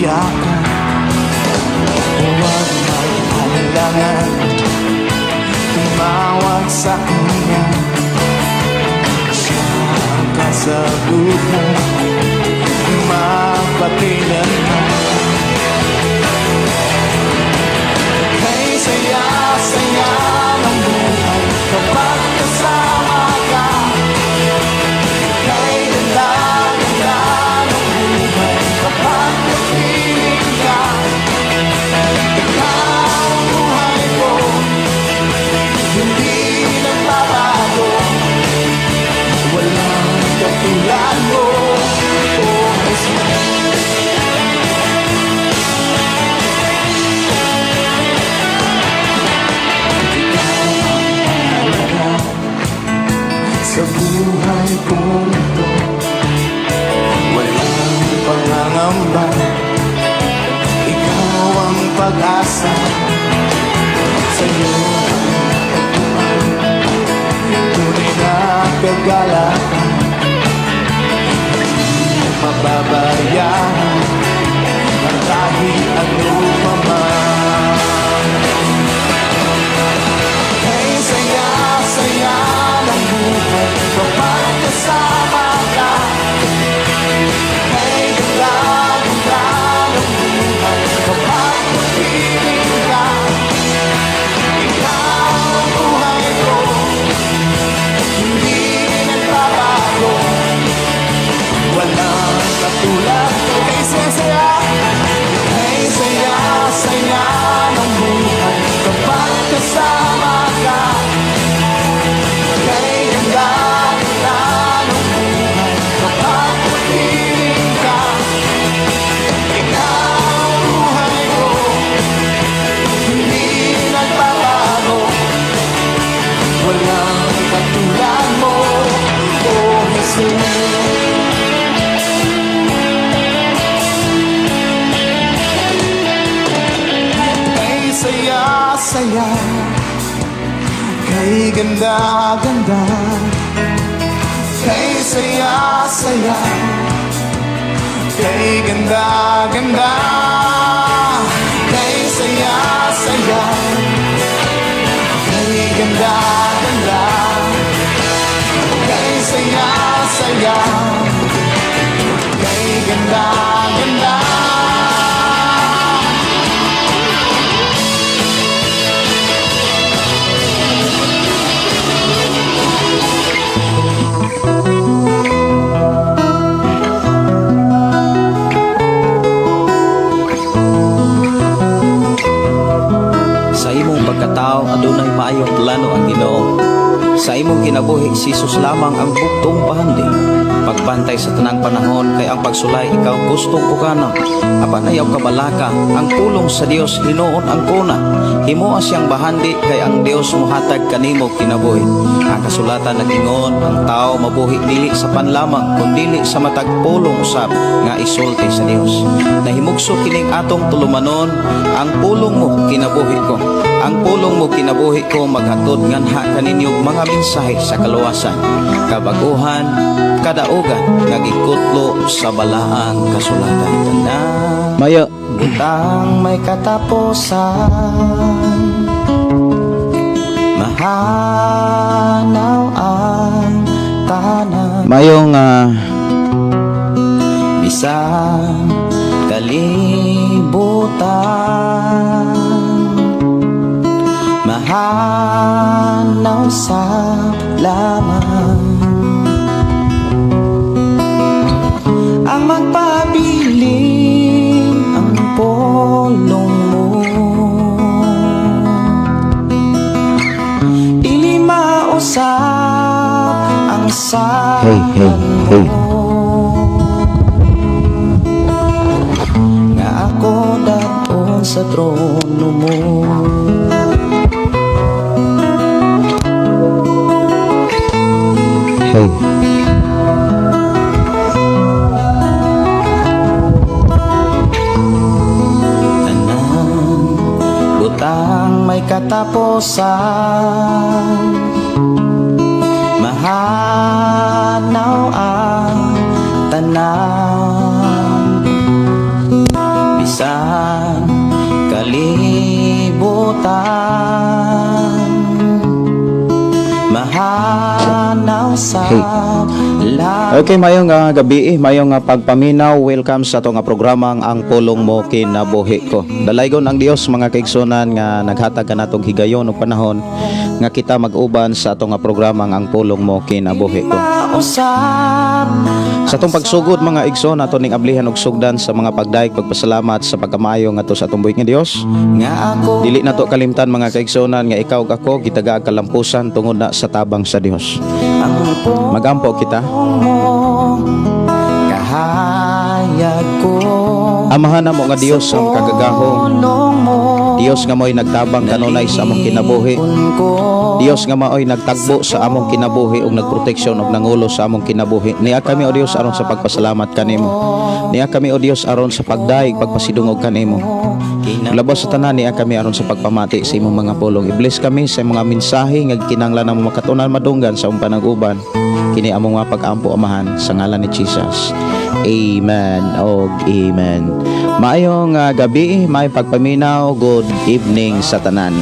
Iyakan. Huwag mag-alinlangan, tumawag sa Kanya. Siya ang kasagutan magpakailanman. Kay saya-saya ng buhay kapag kasama ka. Kay ganda-ganda ng buhay kapag kapiling ka. Ikaw ang buhay ko, hindi nagbabago. Walang katulad mo, oh Jesus. Ikaw ang mahalaga sa buhay kong ito. Walang pangangamba, ikaw ang pag-asa. Sa'yo ang natagpuan tunay na kagalakan. Hindi mababayaan ang kahit ano pa man. Kay saya-saya ng buhay kapag kasama ka. Kay ganda-ganda ng buhay kapag kapiling ka. Ikaw ang buhay ko, hindi nagbabago. Walang katulad ko. Kay saya-saya, kay saya-saya ng buhay kapag kasama ka. Kay ganda-ganda ng buhay kapag kapiling ka. Ikaw ang buhay ko, hindi nagbabago. Walang katulad mo, oh Jesus. Kay saya-saya, kay ganda-ganda. Kay saya-saya, kay ganda-ganda. Kay saya-saya, kay ganda-ganda. Kay saya-saya, kay ganda-ganda. Sa imong pagkatao adunay maayong plano ang Ginoo. Sa imong kinabuhi si Jesus lamang ang buktong bahandi. Pagbantay sa tanang panahon kay ang pagsulay ikaw gustong ukana. Apan ayaw kabalaka ang pulong sa Dios hinuon ang kuna. Himoa siyang bahandi kay ang Dios mohatag kanimo kinabuhi. Ang kasulatan nag-ingon ang tao mabuhi dili sa panlamang kundili sa matag pulong usab nga isulti sa Dios. Nahimugso kining atong tulumanon, ang pulong mo kinabuhi ko. Ang pulong mo kinabuhi ko maghatod nganha kaninyo mga mensahe sa kaluwasan, kabaguhan, kadaugan nga gikutlo sa balaang kasulatan. Tanan Mayo. butang may katapusan, mahanaw ang tanan. Mayong Bisang kalibutan, mahanaw sa laman. Ang magpabilin ang polong mo, dili mausap ang Hey, hey, sahan hey. mo. Nga ako daton sa trono mo. Hey. Tanan butang may katapusan, mahanaw ang tanan. Okay, mayong gabi, mayong pagpaminaw. Welcome sa ato nga programa, Ang Pulong Mo Kinabuhi Ko. Dalaygon ang Dios, mga kaigsunan, nga naghatag kanatong higayon ug panahon nga kita mag-uban sa ato nga programa, Ang Pulong Mo Kinabuhi Ko. Mausap. Sa atong pagsugod, mga igsoon, ato ning ablihan og sugdan sa mga pagdayeg, pagpasalamat sa pagkamaayo ngadto sa atong buhi nga Dios. Nga ako Dili na to kalimtan, mga kaigsuonan, nga ikaw ug ako gitaga kalampusan tungod na sa tabang sa Dios. Ang pulong Magampo kita. mo, kahayag ko. Amahan namo nga Dios ang kagagahom. Pulong mo. Dios nga mao'y nagtabang kanunay sa among kinabuhi. Nalipon ko. Dios nga mao'y nagtagbo sa among kinabuhi ug nagproteksyon ug nangulo sa among kinabuhi. Nia kami, o Dios, aron sa pagpasalamat kanimo. Nia kami, o Dios, aron sa pagdayeg, pagpasidungog kanimo. Labaw sa tanan, niya kami aron sa pagpamati sa imong mga pulong. I-bless kami sa mga mensahe nga kinahanglan namo makatunan, madunggan sa among panag-uban. Kini among mga pag-ampo, Amahan, sa ngalan ni Jesus. Amen og amen. Maayong gabi, maayong pagpaminaw, good evening sa tanan.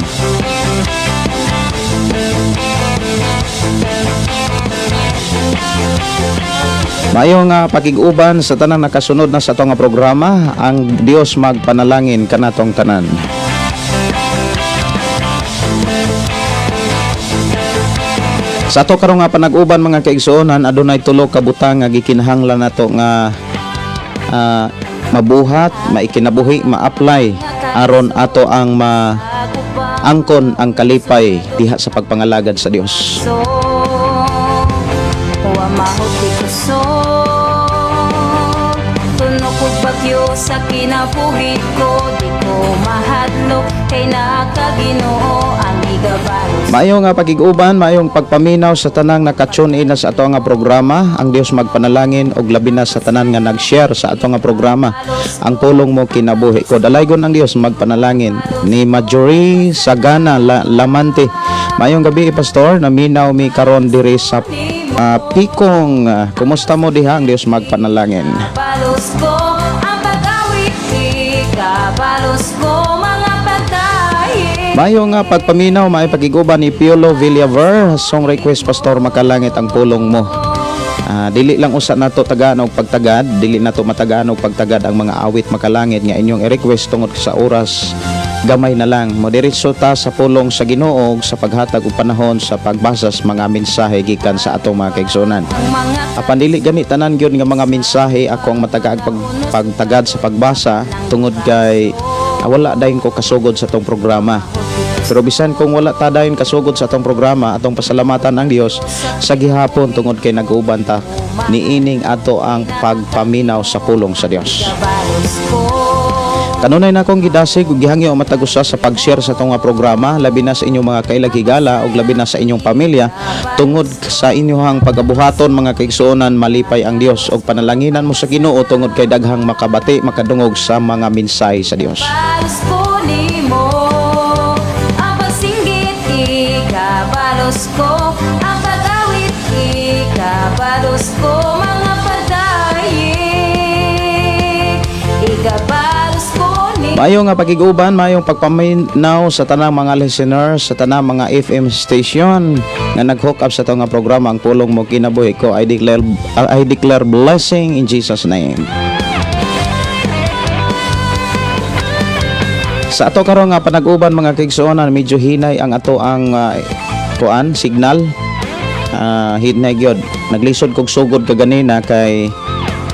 Maayong pakig-uban sa tanang nakasunod na sa atong nga programa, ang Dios magpanalangin kanatong tanan. Sa ato karong nga panag-uban, mga kaigsuonan, adunay tulo ka butang nga gikinahanglan nato nga mabuhat, maikinabuhi, ma-apply aron ato ang ma angkon ang kalipay diha sa pagpangalagad sa Dios. So, wa mahuti kusog. Tunok og bagyo sa kinabuhi ko. Di ko mahadlok kay naa ka, Ginoo, ang igabalos. Maayo nga pagig-uban, maayong pagpaminaw sa tanang naka-tune in na sa ato nga programa. Ang Dios magpanalangin og labi na sa tanan nga nag-share sa ato nga programa, Ang Pulong Mo Kinabuhi Ko. Dalaygon ang Dios magpanalangin ni Marjorie Sagana Lamante. Maayong gabi, Pastor, naminaw mi karon diri sa Pikong. Kumusta mo diha? Ang Dios magpanalangin. Balos ko ang pag-awit, ikabalos ko mga pagdayi. Mayo nga pagpaminaw, maayong pagig-uban ni Piolo Villaver. Song request, Pastor, makalangit ang pulong mo. Dili lang usa nato tagaan og pagtagad, dili nato matagaan og pagtagad ang mga awit makalangit nga inyong i-request tungod sa oras, gamay na lang. Modiretso ta sa pulong sa Ginoo ug sa paghatag og panahon sa pagbasa sa mga mensahe gikan sa atong mga kaigsuonan. Ang mga Apan dili gani tanan gyud nga mga mensahe ako ang matagaag pagtagad sa pagbasa tungod kay wala dayon ko kasugod sa atong programa. Pero bisan kung wala ta dayon kasugod sa atong programa, atong pasalamatan ang Dios sa gihapon tungod kay nag-uban ta niining ato ang pagpaminaw sa pulong sa Dios. Balos ko. Kanunay na akong gidasig ug gihangyo ang matag usa sa pag-share sa atong nga programa, labi na sa inyong mga kailaghigala ug labi na sa inyong pamilya, tungod sa inyong pagabuhaton, mga kaigsuonan, malipay ang Dios ug panalanginan mo sa Ginoo tungod kay daghang makabati, makadungog sa mga mensahe sa Dios. Balos ko nimo ang pagsinggit, ikabalos ko ang pag-awit, ikabalos ko mga pagdayi, ikabalos ko nimo. Maayo nga pagig-uban, maayong pagpaminaw sa tanang mga listeners, sa tanang mga FM station nga nag-hook up sa atong nga programa, Ang Pulong Mo Kinabuhi Ko. I declare blessing in Jesus' name. Sa ato karon nga panag-uban, mga kaigsuonan, medyo hinay ang ato ang kuan signal. Hinay gyud. Naglisod kog sugod kaganina kay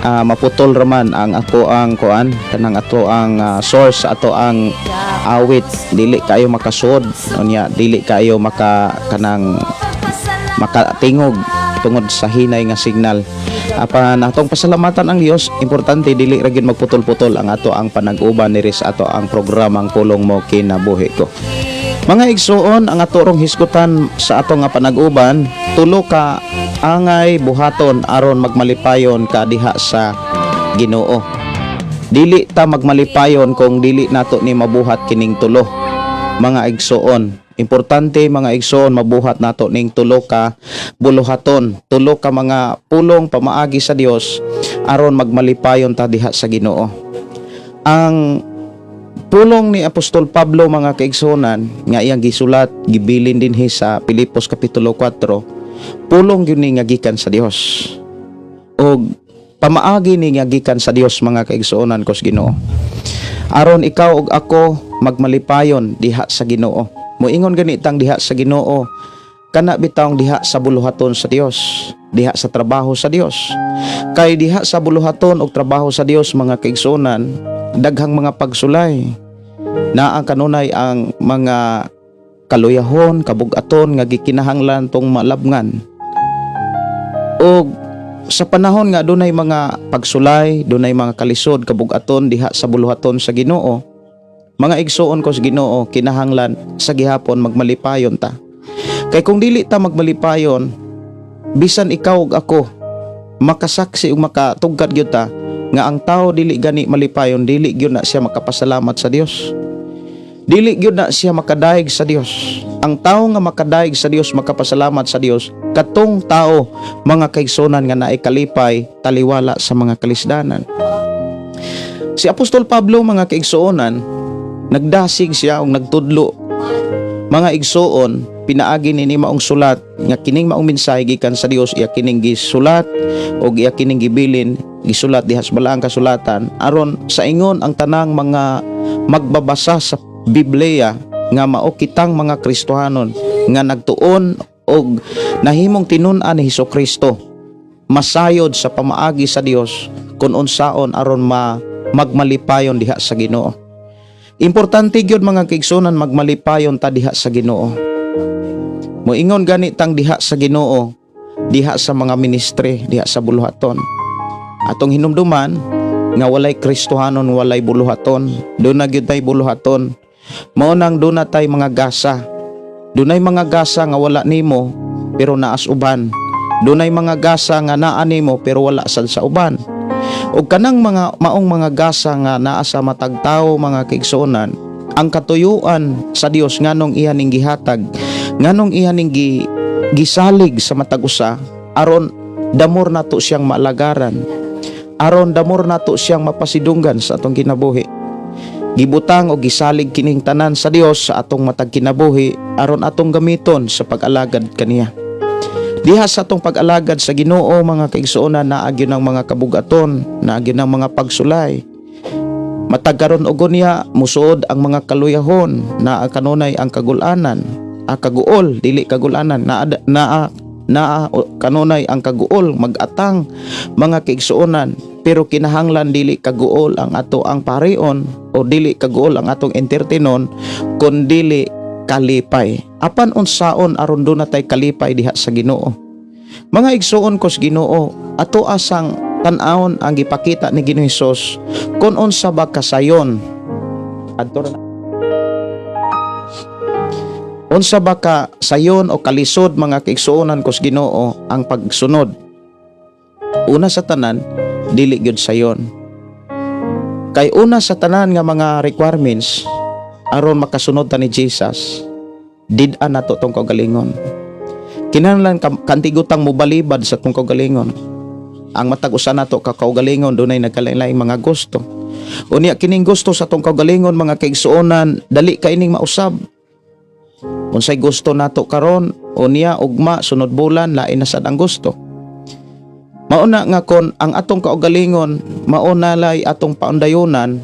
maputol raman ang ato ang kuan, kanang ato ang source sa ato ang awit, dili kayo makasud unya, dili kayo maka kanang makatingog tungod sa hinay nga signal. Apan atong pasalamatan ang Dios, importante dili ra gyud magputol-putol ang ato ang panag-uban diri sa ato ang programang Pulong Mo Kinabuhi Ko. Mga igsuon, ang ato rong hisgutan sa ato nga panag-uban, tulo ka angay buhaton aron magmalipayon ka diha sa Ginoo. Dili ta magmalipayon kung dili nato ni mabuhat kining tulo. Mga igsuon, importante, mga igsuon, mabuhat nato ning tulo ka buluhaton, tulo ka mga pulong pamaagi sa Dios aron magmalipayon ta diha sa Ginoo. Ang pulong ni Apostol Pablo, mga kaigsuonan, nga iyang gisulat, gibilin dinhi sa Pilipos kapitulo 4, pulong gyud ni nga gikan sa Dios. Og pamaagi ni nga gikan sa Dios, mga kaigsuonan ko sa Ginoo, aron ikaw ug ako magmalipayon diha sa Ginoo. Moingon gani tang diha sa Ginoo, kana bitawng diha sa buluhaton sa Dios, diha sa trabaho sa Dios. Kay diha sa buluhaton og trabaho sa Dios, mga kaigsuonan, daghang mga pagsulay. Naa kanunay ang mga kaluyahon, kabugaton nga gikinahanglan tong malabngan. Og sa panahon nga dunay mga pagsulay, dunay mga kalisod, kabugaton diha sa buluhaton sa Ginoo, mga igsuon ko sa Ginoo, kinahanglan sa gihapon magmalipayon ta. Kay kung dili ta magmalipayon, bisan ikaw ug ako makasaksi ug makatugkad gyud ta nga ang tao dili gani malipayon, dili gyud na siya makapasalamat sa Dios. Dili gyud na siya makadayeg sa Dios. Ang tao nga makadayeg sa Dios, makapasalamat sa Dios, katong tao, mga kaigsunan, nga naay kalipay taliwala sa mga kalisdanan. Si Apostol Pablo, mga kaigsuonan, nagdasig siya og nagtudlo, mga igsuon, pinaagi nini maong sulat nga kining maong mensahe gikan sa Dios, iya kining gisulat og iya kining gibilin, gisulat diha sa Balaang Kasulatan aron sa ingon ang tanang mga magbabasa sa Biblia nga mao kitang mga Kristohanon nga nagtuon og nahimong tinun-an ni Hesus Kristo, masayod sa pamaagi sa Dios kung unsaon aron ma magmalipayon diha sa Ginoo. Importante gyud, mga kaigsunan, magmalipayon ta diha sa Ginoo. Moingon gani tang diha sa Ginoo, diha sa mga ministry, diha sa buluhaton. Atong hinumduman nga walay Kristohanon walay buluhaton. Duna gyud tay buluhaton. Mao nang duna tay mga gasa. Dunay mga gasa nga wala nimo pero naas uban. Dunay mga gasa nga naa nimo pero wala sad sa uban. Og kanang mga maong mga gasa nga naa sa matag tawo, mga kaigsuonan, ang katuyuan sa Dios nganong iya ning gihatag, nganong iya ning gisalig sa matag usa, aron the more nato siyang maalagaran, aron the more nato siyang mapasidunggan sa atong kinabuhi. Gibutang o gisalig kining tanan sa Dios sa atong matag kinabuhi aron atong gamiton sa pag-alagad kaniya. Diha sa atong pag-alagad sa Ginoo, mga kaigsuonan, naa gyud ang mga kabugaton, naa gyud ang mga pagsulay. Matag karon og unya, musuod ang mga kaluyahon, naa kanunay ang kagulanan, a kaguol, dili kagulanan, naa naa naa kanunay ang kaguol, magatang, mga kaigsuonan, pero kinahanglan dili kaguol ang ato ang parion o dili kaguol ang atong entertainon, kun dili kalipay. Apan unsaon aron duna tay kalipay diha sa Ginoo? Mga igsuon ko sa Ginoo, ato asang tan-awon ang gipakita ni Ginoo Hesus kung unsa ba kasayon adto ra na. Unsa ba ka sayon o kalisod, mga kaigsuonan ko sa Ginoo, ang pagsunod? Una sa tanan, dili gyud sayon. Kay una sa tanan nga mga requirements aron makasunod ta ni Jesus, did-an nato tong kaugalingon. Kinahanglan kantigutang mobalibad sa tong kaugalingon. Ang matag usa nato ka kaugalingon dunay nagkalain-laing mga gusto. Unya kining gusto sa tong kaugalingon, mga kaigsuonan, dali kay ning mausab. Unsay gusto nato karon, unya ugma, sunod bulan, lain na sad ang gusto. Mauna nga kon ang atong kaugalingon mao na lay atong paundayunan,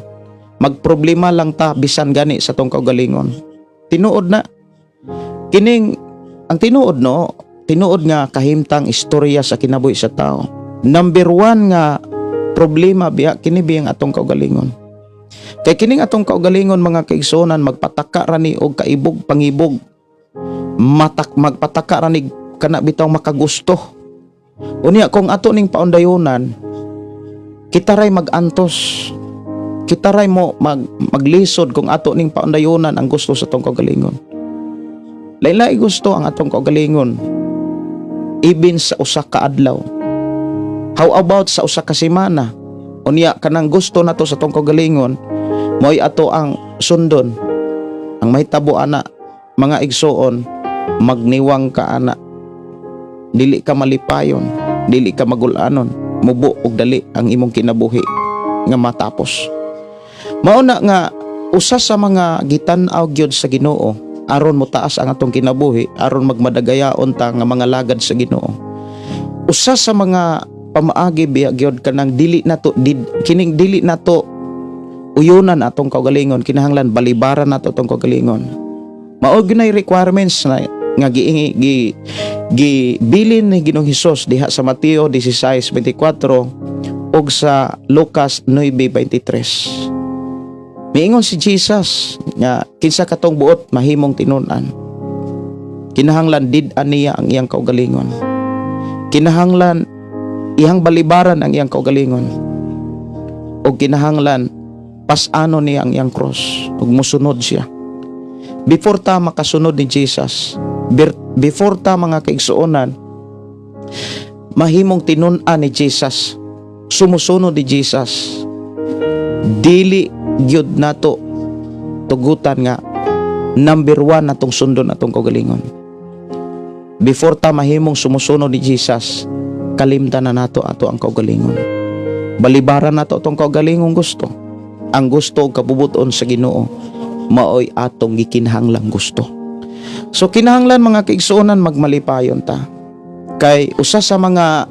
magproblema lang ta bisan gani sa atong kaugalingon. Tinuod na. Kining ang tinuod, no, tinuod nga kahimtang istorya sa kinabuhi sa tao. Number one nga problema biya kini biyang atong kaugalingon. Kay kining atong kaugalingon, mga kaigsuonan, magpataka ra ni og kaibog pangibog. Matak magpataka ra ni kana bitaw makagusto. Unya kung ato ning paundayunan, kita ray magantos. Kita ray mo maglisod kung ato ning paundayunan ang gusto sa atong kaugalingon. Lain-lain gusto ang atong kaugalingon. Even sa usa ka adlaw. How about sa usa ka semana? Unya kanang gusto nato sa atong kaugalingon, mo'y ato ang sundon. Ang mahitabo ana, mga igsuon, magniwang ka ana. Dili ka malipayon, dili ka magulanon, mubo og dali ang imong kinabuhi nga matapos. Mao na nga usa sa mga gitan-aw gyud sa Ginoo aron motaas ang atong kinabuhi, aron magmadagayaon ta nga mga lagad sa Ginoo. Usa sa mga pamaagi biya gyud kanang dili nato kining dili nato uyunan atong kaugalingon, kinahanglan balibaran nato atong kaugalingon. Mao gyud requirements na nga gi, gi gibilin ni Ginoong Hesus diha sa Mateo 16:24 ug sa Lucas 9:23. Miingon si Jesus nga kinsa katong buot mahimong tinun-an, kinahanglan did-an niya ang iyang kaugalingon. Kinahanglan iyang balibaran ang iyang kaugalingon. O kinahanglan pas-ano niya ang iyang cross ug musunod siya. Before ta makasunod ni Jesus, before ta, mga kaigsuonan, mahimong tinun-an ni Jesus, sumusunod ni Jesus, dili gyud nato tugutan nga number one natong sundon atong kaugalingon. Before ta mahimong sumusunod ni Jesus, kalimtan na nato ato ang kaugalingon. Balibaran nato atong kaugalingong gusto. Ang gusto ug kabubuton sa Ginoo maoy atong gikinahanglang gusto. So kinahanglan, mga kaigsuonan, magmalipayon ta. Kay usa sa mga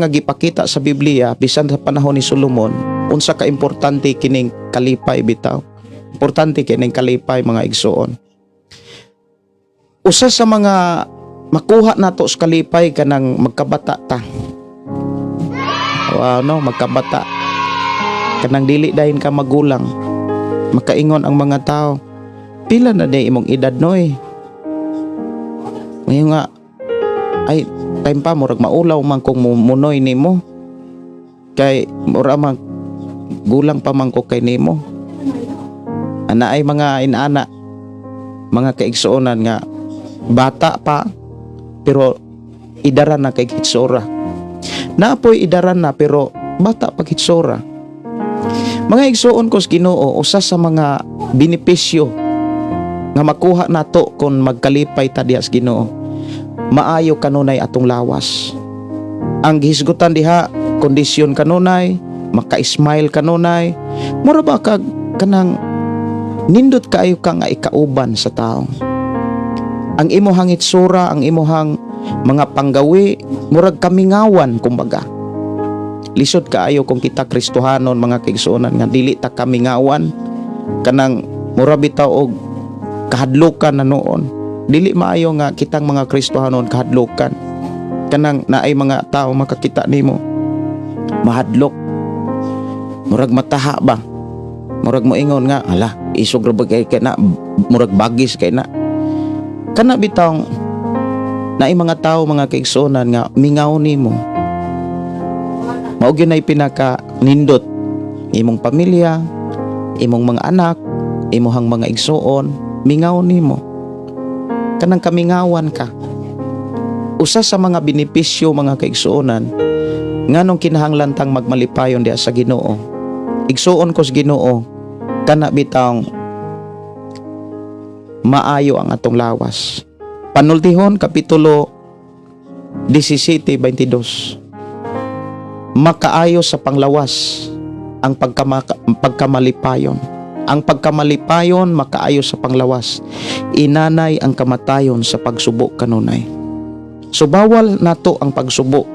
gipakita sa Biblia bisan sa panahon ni Solomon unsa ka importante kining kalipay bitaw. Importante kining kalipay, mga igsuon. Usa sa mga makuha nato sa kalipay, kanang magkabata ta. Wow, no, magkabata. Kanang dili dahin ka magulang. Makaingon ang mga tao, "Pila na di imong edad, noy?" Ngayon nga, "Ay, time pa, murag maulaw man kung munoy nimo. Kay mura man gulang pa man ko kay nimo." Ana ay mga inana, mga kaigsuonan, nga bata pa pero idaran na kay hitsura. Naapoy idaran na pero bata pa hitsura. Mga igsuon ko sa Ginoo, usa sa mga benepisyo nga makuha nato kung magkalipay ta diha sa Ginoo, maayo kanunay atong lawas. Ang gihisgutan diha, kondisyon kanunay, maka-smile kanunay, mura ba kag kanang nindot kaayo ka nga ikauban sa tao. Ang imuhang itsura, ang imuhang mga panggawi, murag kamingawan kumbaga. Lisod kaayo kung kita Kristohanon, mga kaigsuonan, nga dili ta kamingawan, kanang mura bitaw og kahadlukan na noon. Dili maayo nga kitang mga Kristohanon kahadlukan, kanang naay mga tao makakita nimo mahadlok, murag mataha ba, murag moingon nga, "Hala, isog ra ba kay na, murag bagis kay na." Kana bitawng naay mga tao, mga kaigsuonan, nga mingaw nimo. Mao gyud nay pinaka nindot, imong pamilya, imong mga anak, imuhang mga igsuon, mingaw nimo, kanang kamingawan ka. Usa sa mga benepisyo, mga kaigsuonan, nganong kinahanglan tang magmalipayon diha sa Ginoo, igsuon ko sa Ginoo, kana bitawng maayo ang atong lawas. Panultihon kapitulo 17:22, makaayo sa panglawas ang pagkamalipayon. Ang pagkamalipayon makaayo sa panglawas. Inanay ang kamatayon sa pagsubo kanunay. So bawal nato ang pagsubo.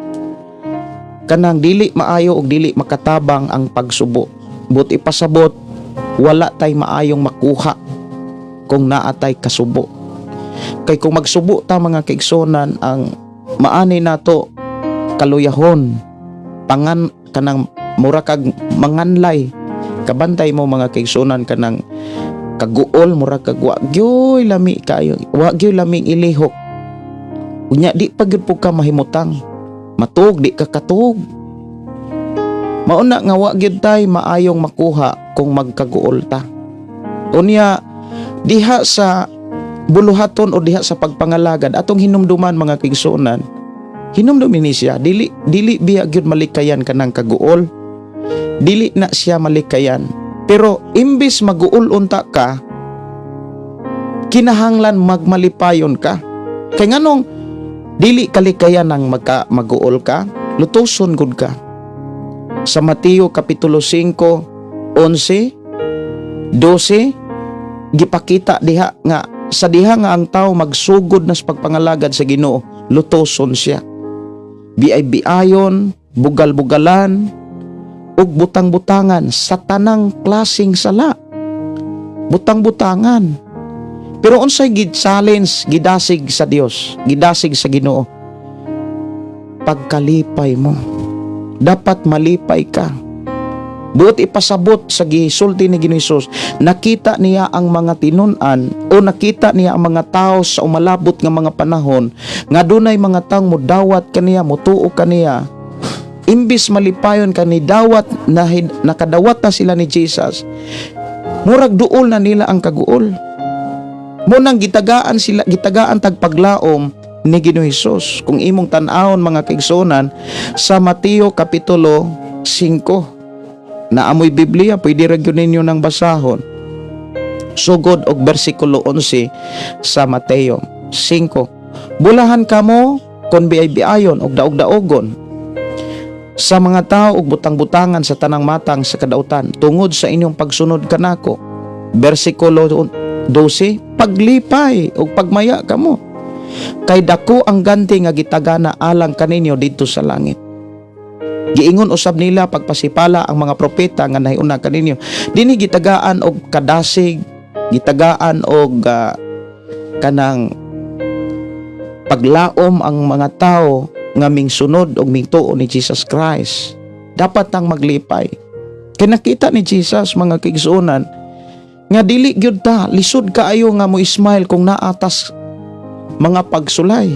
Kanang dili maayo og dili makatabang ang pagsubo. But ipasabot, wala tay maayong makuha kung naa tay kasubo. Kay kung magsubo ta, mga kaigsunan, ang maani nato kaluyahon, pangan kanang mura kag manganlay. Kabantay mo, mga kaigsunan, kanang kaguol, mura kag wa gyoy lami kayo, wa gyoy laming ilihok. Unya di pa gyud po ka mahimutang matuog, di ka katuog. Mauna nga wa gyud tay maayong makuha kung magkaguol ta. Unya diha sa buluhaton o diha sa pagpangalagad, atong hinumduman, mga kaigsuonan, hinumdumin ni siya, dili dili biya gyud malikayan kanang kaguol. Dili na siya malikayan, pero imbis maguol unta ka, kinahanglan magmalipayon ka. Kay nganong dili kalikayan ang maguol ka, lutoson gud ka. Sa Mateo kapitulo 5, 11, 12, gipakita diha nga sa diha nga ang tao magsugod na sa pagpangalagad sa Ginoo, lutoson siya. Biay-biayon, bugal-bugalan, ug butang-butangan sa tanang klaseng sala. Butang-butangan. Pero unsay gid challenge gidasig sa Dios, gidasig sa Ginoo? Pagkalipay mo. Dapat malipay ka. Buot ipasabot sa gisulti ni Ginoo Hesus, nakita niya ang mga tinun-an o nakita niya ang mga tao sa umalabot nga mga panahon nga dunay mga taong mudawat kaniya, mutuo kaniya. Imbis malipayon kani dawat na nakadawat na sila ni Jesus, murag duol na nila ang kaguol. Mao nang gitagaan sila, gitagaan tag paglaom ni Ginoo Hesus. Kung imong tan-awon, mga kaigsuonan, sa Mateo kapitulo 5, naa moy Biblia, pwede ra gyud ninyo nang basahon. Sugod og bersikulo 11 sa Mateo 5. Bulahan kamo kon biay-biayon og daog-daogon sa mga tao ug butang-butangan sa tanang matang sa kadautan tungod sa inyong pagsunod kanako. Bersikulo 12, paglipay ug pagmaya kamo kay dako ang ganti nga gitagana alang kaninyo didto sa langit. Giingon usab nila pagpasipala ang mga propeta nga nahiuna kaninyo. Dinhi gitagaan og kadasig, gitagaan og kanang paglaom ang mga tao nga mingsunod og mingtuo ni Jesus Christ. Dapat tang maglipay. Kay nakita ni Jesus, mga kaigsuonan, nga dili gyud ta, lisod kaayo nga mo smile kung naatas mga pagsulay.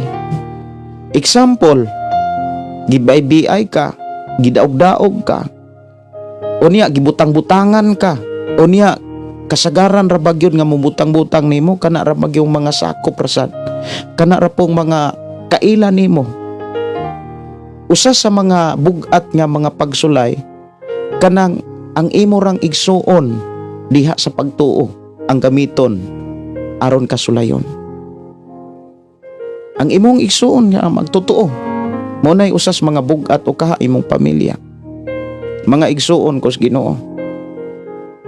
Example, gibay-biay ka, gidaog-daog ka. Unya gibutang-butangan ka. Unya kasagaran ra ba gyud nga mubutang-butang nimo, kana ra ba gyung mga sakop ra sad. Kana ra pong mga kaila nimo. Usa sa mga bugat nga mga pagsulay, kanang ang imo rang igsuon diha sa pagtuo ang gamiton aron kasulayon. Ang imong igsuon nga magtotoo mo nay usas mga bugat o kaha imong pamilya. Mga igsuon ko sa Ginoo.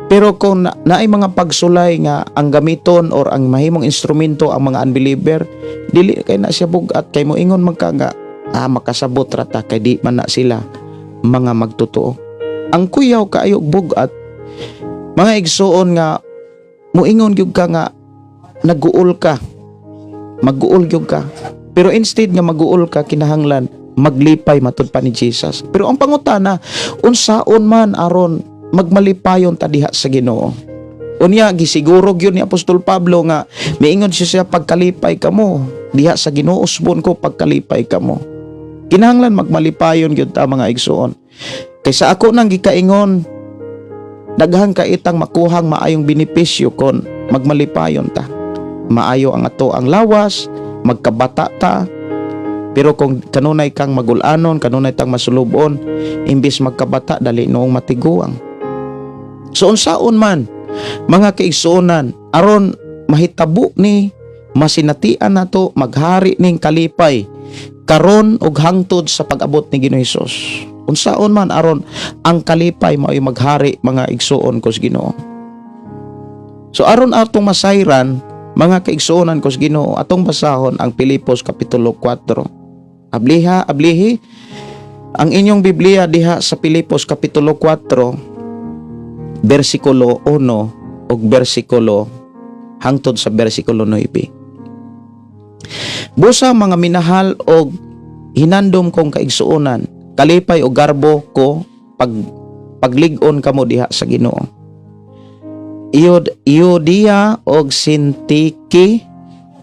Pero kung naay mga pagsulay nga ang gamiton or ang mahimong instrumento ang mga unbeliever, dili kay na siya bugat kay moingon man ka nga, ah, makasabot ra ta kay di man na sila mga magtotoo. Ang kuyaw kaayo og bugat, mga igsuon, nga moingon gyud ka nga naguol ka. Maguol gyud ka. Pero instead nga maguol ka, kinahanglan maglipay matud pa ni Jesus. Pero ang pangutana, unsaon man aron magmalipayon ta diha sa Ginoo? Unya gisiguro gyud ni Apostol Pablo nga miingon siya, "Pagkalipay kamo diha sa Ginoo, usbon ko, pagkalipay kamo." Kinahanglan magmalipayon gyud ta, mga igsuon. Kay sa ako nang gikaingon, daghan ka itang makuhang maayong benepisyo kon magmalipayon ta. Maayo ang ato ang lawas, magkabata ta. Pero kung kanunay kang magulanon, kanunay tang masulubon, imbis magkabata, dali noong matiguang. So unsaon man, mga kaigsuonan, aron mahitabo ni masinatian nato maghari ning kalipay karon ug hangtod sa pag-abot ni Ginoo Hesus? Unsaon man aron ang kalipay mao'y maghari, mga igsuon ko sa Ginoo? So aron atong masayran, mga kaigsuonan ko sa Ginoo, atong basahon ang Pilipos kapitulo 4. Abliha, ablihi ang inyong Biblia diha sa Pilipos kapitulo 4, versikulo 1 ug versikulo hangtod sa versikulo 9. Busa, mga minahal og hinandom kong kaigsuonan, kalipay o garbo ko pag paglig-on kamo diha sa Ginoo. Euodia og Sintike,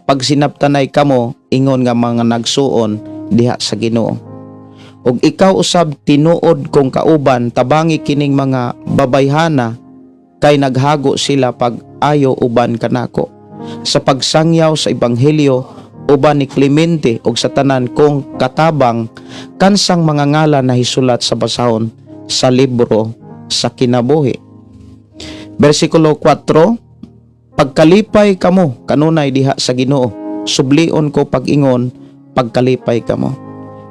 pagsinabtanay kamo ingon nga mga nagsuon diha sa Ginoo. Ug ikaw usab, tinuod kong kauban, tabangi kining mga babayhana kay naghago sila pag ayo uban kanako sa pagsangyaw sa ebanghelyo uban ni Clemente ug sa tanan kong katabang kansang mga ngalan na hisulat sa basahon sa libro sa kinabuhi. Versikulo 4, pagkalipay kamo kanunay diha sa Ginoo. Sublion ko pag-ingon, pagkalipay kamo.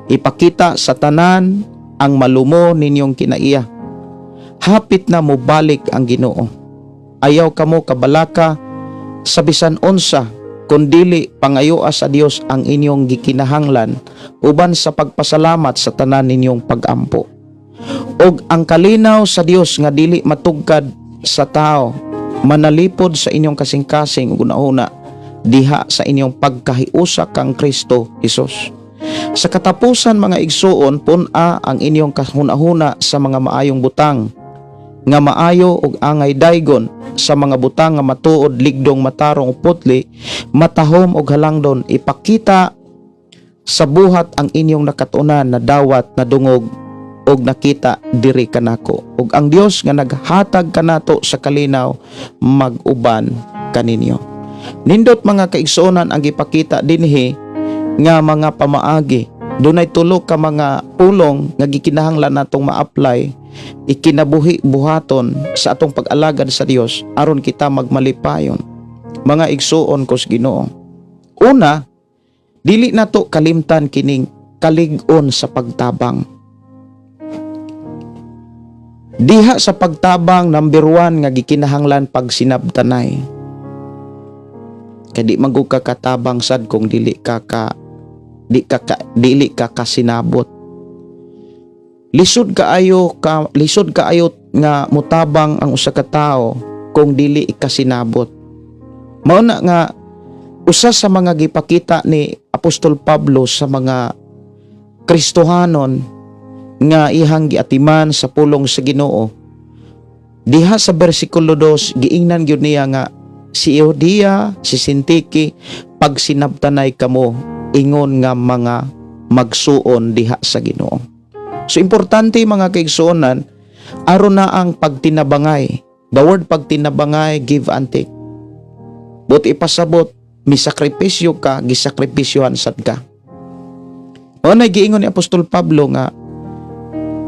Ipakita sa tanan ang malumo ninyong kinaiya. Hapit na mobalik ang Ginoo. Ayaw kamo kabalaka sa bisan unsa. Kundili pangayoa sa Dios ang inyong gikinahanglan uban sa pagpasalamat sa tanan ninyong pagampo. Og ang kalinaw sa Dios nga dili matugkad sa tao manalipod sa inyong kasing-kasing ug hunahuna diha sa inyong pagkahiusa kang Kristo Hesus. Sa katapusan, mga igsuon, pun-a ang inyong kahuna-huna sa mga maayong butang nga maayo ug angay daygon, sa mga butang nga matuod, ligdong, matarong ug putli, matahom ug halangdon. Ipakita sa buhat ang inyong nakatunan, nadawat, nadungog ug nakita diri kanako. Ug ang Dios nga naghatag kanato sa kalinaw mag-uban kaninyo. Nindot, mga kaigsuonan, ang gipakita dinhi nga mga pamaagi. Dunay tulo ka mga pulong nga gikinahanglan natong ma-apply, ikinabuhi, buhaton sa atong pag-alagad sa Dios aron kita magmalipayon, mga igsuon ko sa Ginoo. Una, dili nato kalimtan kining kalig-on sa pagtabang. Diha sa pagtabang, number 1 nga gikinahanglan, pagsinabtanay. Kay di man gud ka katabang sad kung dili ka kasinabot. Lisod kaayo nga mutabang ang usa ka tawo kung dili ikasinabot. Mao na nga usa sa mga gipakita ni Apostol Pablo sa mga Kristohanon nga ihang giatiman sa pulong sa Ginoo diha sa bersikulo 2, giingnan gyud niya nga si Euodia, si Sintike, pagsinabtanay kamo ingon nga mga magsuon diha sa Ginoo. So importante, mga kaigsuonan, aron na ang pagtinabangay. The word pagtinabangay, give and take. But ipasabot, misakripisyo ka, gisakripisyohan sad ka. Mao na giingon ni Apostol Pablo nga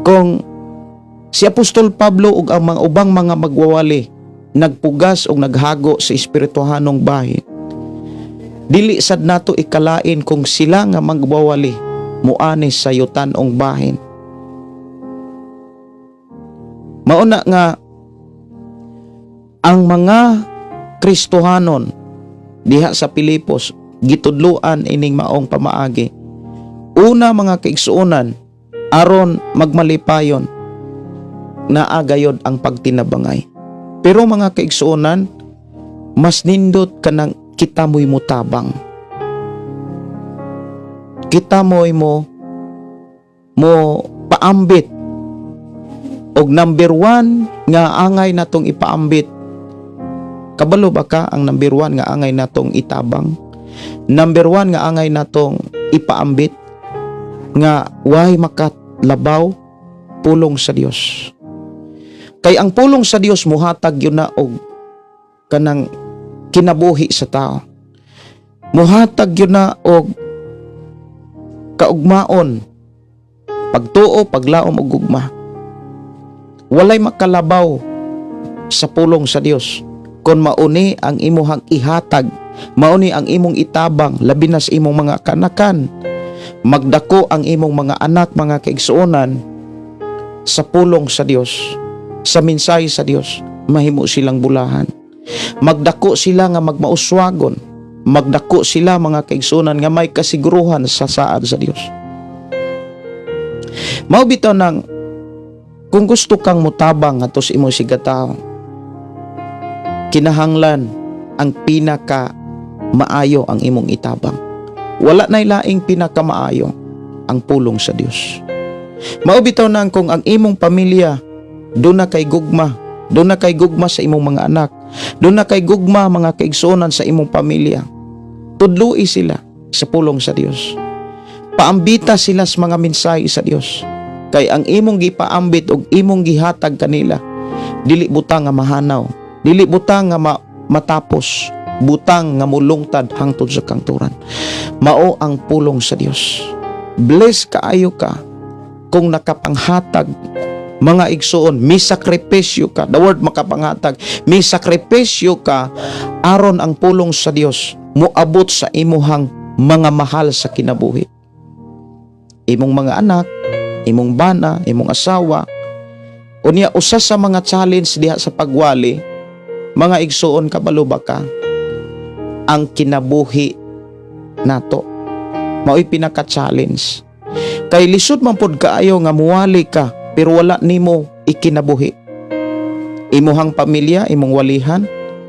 kung si Apostol Pablo ug ang mga ubang mga magwawali nagpugas og naghago sa espirituhanong bahin, dili sad nato ikalain kung sila nga magwawali muani sa yutan-ong bahin. Mao na nga ang mga Kristohanon diha sa Pilipos gitudluan ining maong pamaagi. Una, mga kaigsuonan, aron magmalipayon, naa gayod ang pagtinabangay. Pero, mga kaigsuonan, mas nindot kanang kita mo'y mutabang. Kita mo'y mo paambit. Og number 1 nga angay natong ipaambit. Kabalo ba ka ang number 1 nga angay natong itabang? Number 1 nga angay natong ipaambit nga way makalabaw, pulong sa Dios. Kay ang pulong sa Dios muhatag yun na og kanang kinabuhi sa tao. Muhatag yun na og kaugmaon, pagtuo, paglaom ug gugma. Walay makalabaw sa pulong sa Dios. Kung mauni ang imuhang ihatag, mauni ang imong itabang, labi na sa imong mga kanakan, magdako ang imong mga anak, mga kaigsuonan, sa pulong sa Dios, sa mensahe sa Dios, mahimo silang bulahan. Magdako sila nga magmauswagon, magdako sila, mga kaigsuonan, nga may kasiguruhan sa saad sa Dios. Mao bitaw nang kung gusto kang mutabang ato sa imong sigatao, kinahanglan ang pinaka maayo ang imong itabang. Wala nay laing pinaka maayo, ang pulong sa Dios. Mao bitaw nang kung ang imong pamilya duna kay gugma, duna kay gugma sa imong mga anak, duna kay gugma, mga kaigsuonan, sa imong pamilya, tudloi sila sa pulong sa Dios. Paambita sila sa mga mensahe sa Dios. Kay ang imong gipaambit ug imong gihatag kanila, dili butang nga mahanaw, dili butang nga matapos, butang nga mulungtad hangtod sa kangturan. Mao ang pulong sa Dios. Bless kaayo ka kung nakapanghatag, mga igsuon, misakripisyo ka. The word makapanghatag, misakripisyo ka aron ang pulong sa Dios moabot sa imuhang mga mahal sa kinabuhi. Imong mga anak, imong bana, imong asawa. Unya usa sa mga challenge diha sa pagwali, mga igsuon, kabalo ba ka? Ang kinabuhi nato mao'y pinaka-challenge. Kay lisod man pod kaayo nga muwali ka pero wala nimo ikinabuhi. Imuhang pamilya, imong walihan,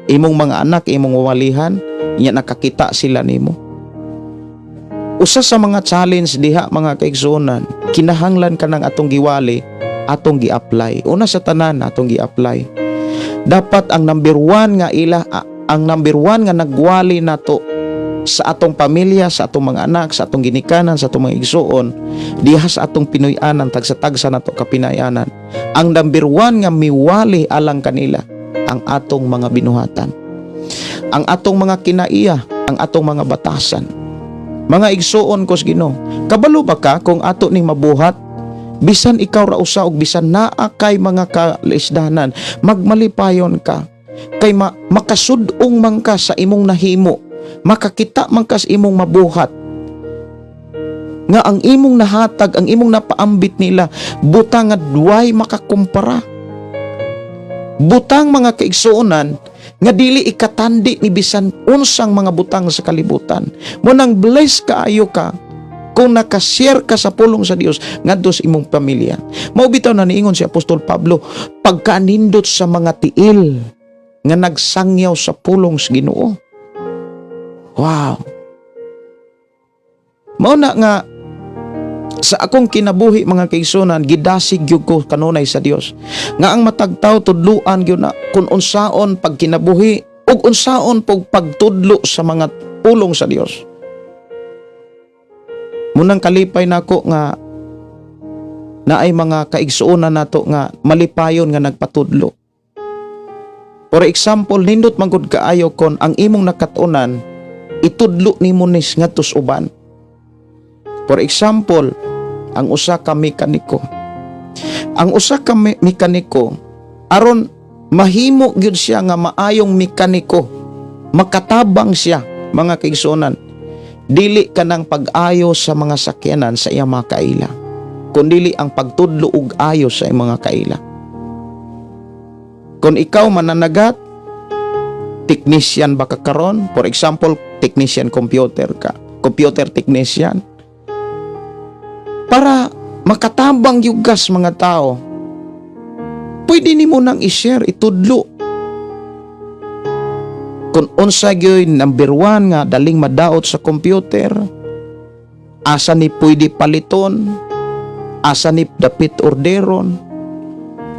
imong mga anak, imong walihan, nya nakakita sila nimo. Usa sa mga challenge diha, mga kaigsuonan, kinahanglan ka ng atong giwali, atong gi-apply. Una sa tanan, atong gi-apply. Dapat ang number one nga ila, ang number one nga nagwali nato sa atong pamilya, sa atong mga anak, sa atong ginikanan, sa atong mga igsuon, diha sa atong Pinoy-anan, tagsa-tagsa nato ka Pinayanan. Ang number one nga miwali alang kanila, ang atong mga binuhatan. Ang atong mga kinaiya, ang atong mga batasan. Mga igsuon ko sa Ginoo, kabalo ba ka kung ato ning mabuhat, bisan ikaw ra usa og bisan naa kay mga kalisdanan, magmalipayon ka kay makasud-ong man ka sa imong nahimo, makakita man ka sa imong mabuhat nga ang imong nahatag, ang imong napaambit nila, butang nga duway makakumpara, butang, mga kaigsuonan, nga dili ikatandi ni bisan unsang mga butang sa kalibutan. Mao nang bless kaayo ka kung nakashare ka sa pulong sa Dios ngadto sa imong pamilya. Mao bitaw na niingon si Apostol Pablo, pagkanindot sa mga tiil nga nagsangyaw sa pulong sa Ginoo. Wow. Mao na nga sa akong kinabuhi, mga kaigsuonan, gidasig gyud ko kanunay sa Dios nga ang matag tawo tudluan gyud na kung unsaon pagkinabuhi ug unsaon pug pagtudlo sa mga pulong sa Dios. Mao nang kalipay nako nga naay mga kaigsuonan nato nga malipayon nga nagpatudlo. For example, nindot man gud kaayo kon ang imong nakatunan itudlo nimo nis ngadto sa uban. For example, ang usa ka mekaniko. Ang usa ka mekaniko, aron mahimo gyud siya nga maayong mekaniko, makatabang siya, mga kaigsuonan. Dili kanang pag-ayo sa mga sakyanan sa iyang mga kaila, kundili ang pagtudlo og ayo sa iyang mga kaila. Kung ikaw mananagat, technician ba ka karon? For example, technician computer ka, computer technician. Para makatabang yung gas mga tao, pwede nimo nang i-share, itudlo. Kung unsa gyud number one nga daling madaot sa computer, asa ni pwede paliton, asa ni dapit orderon.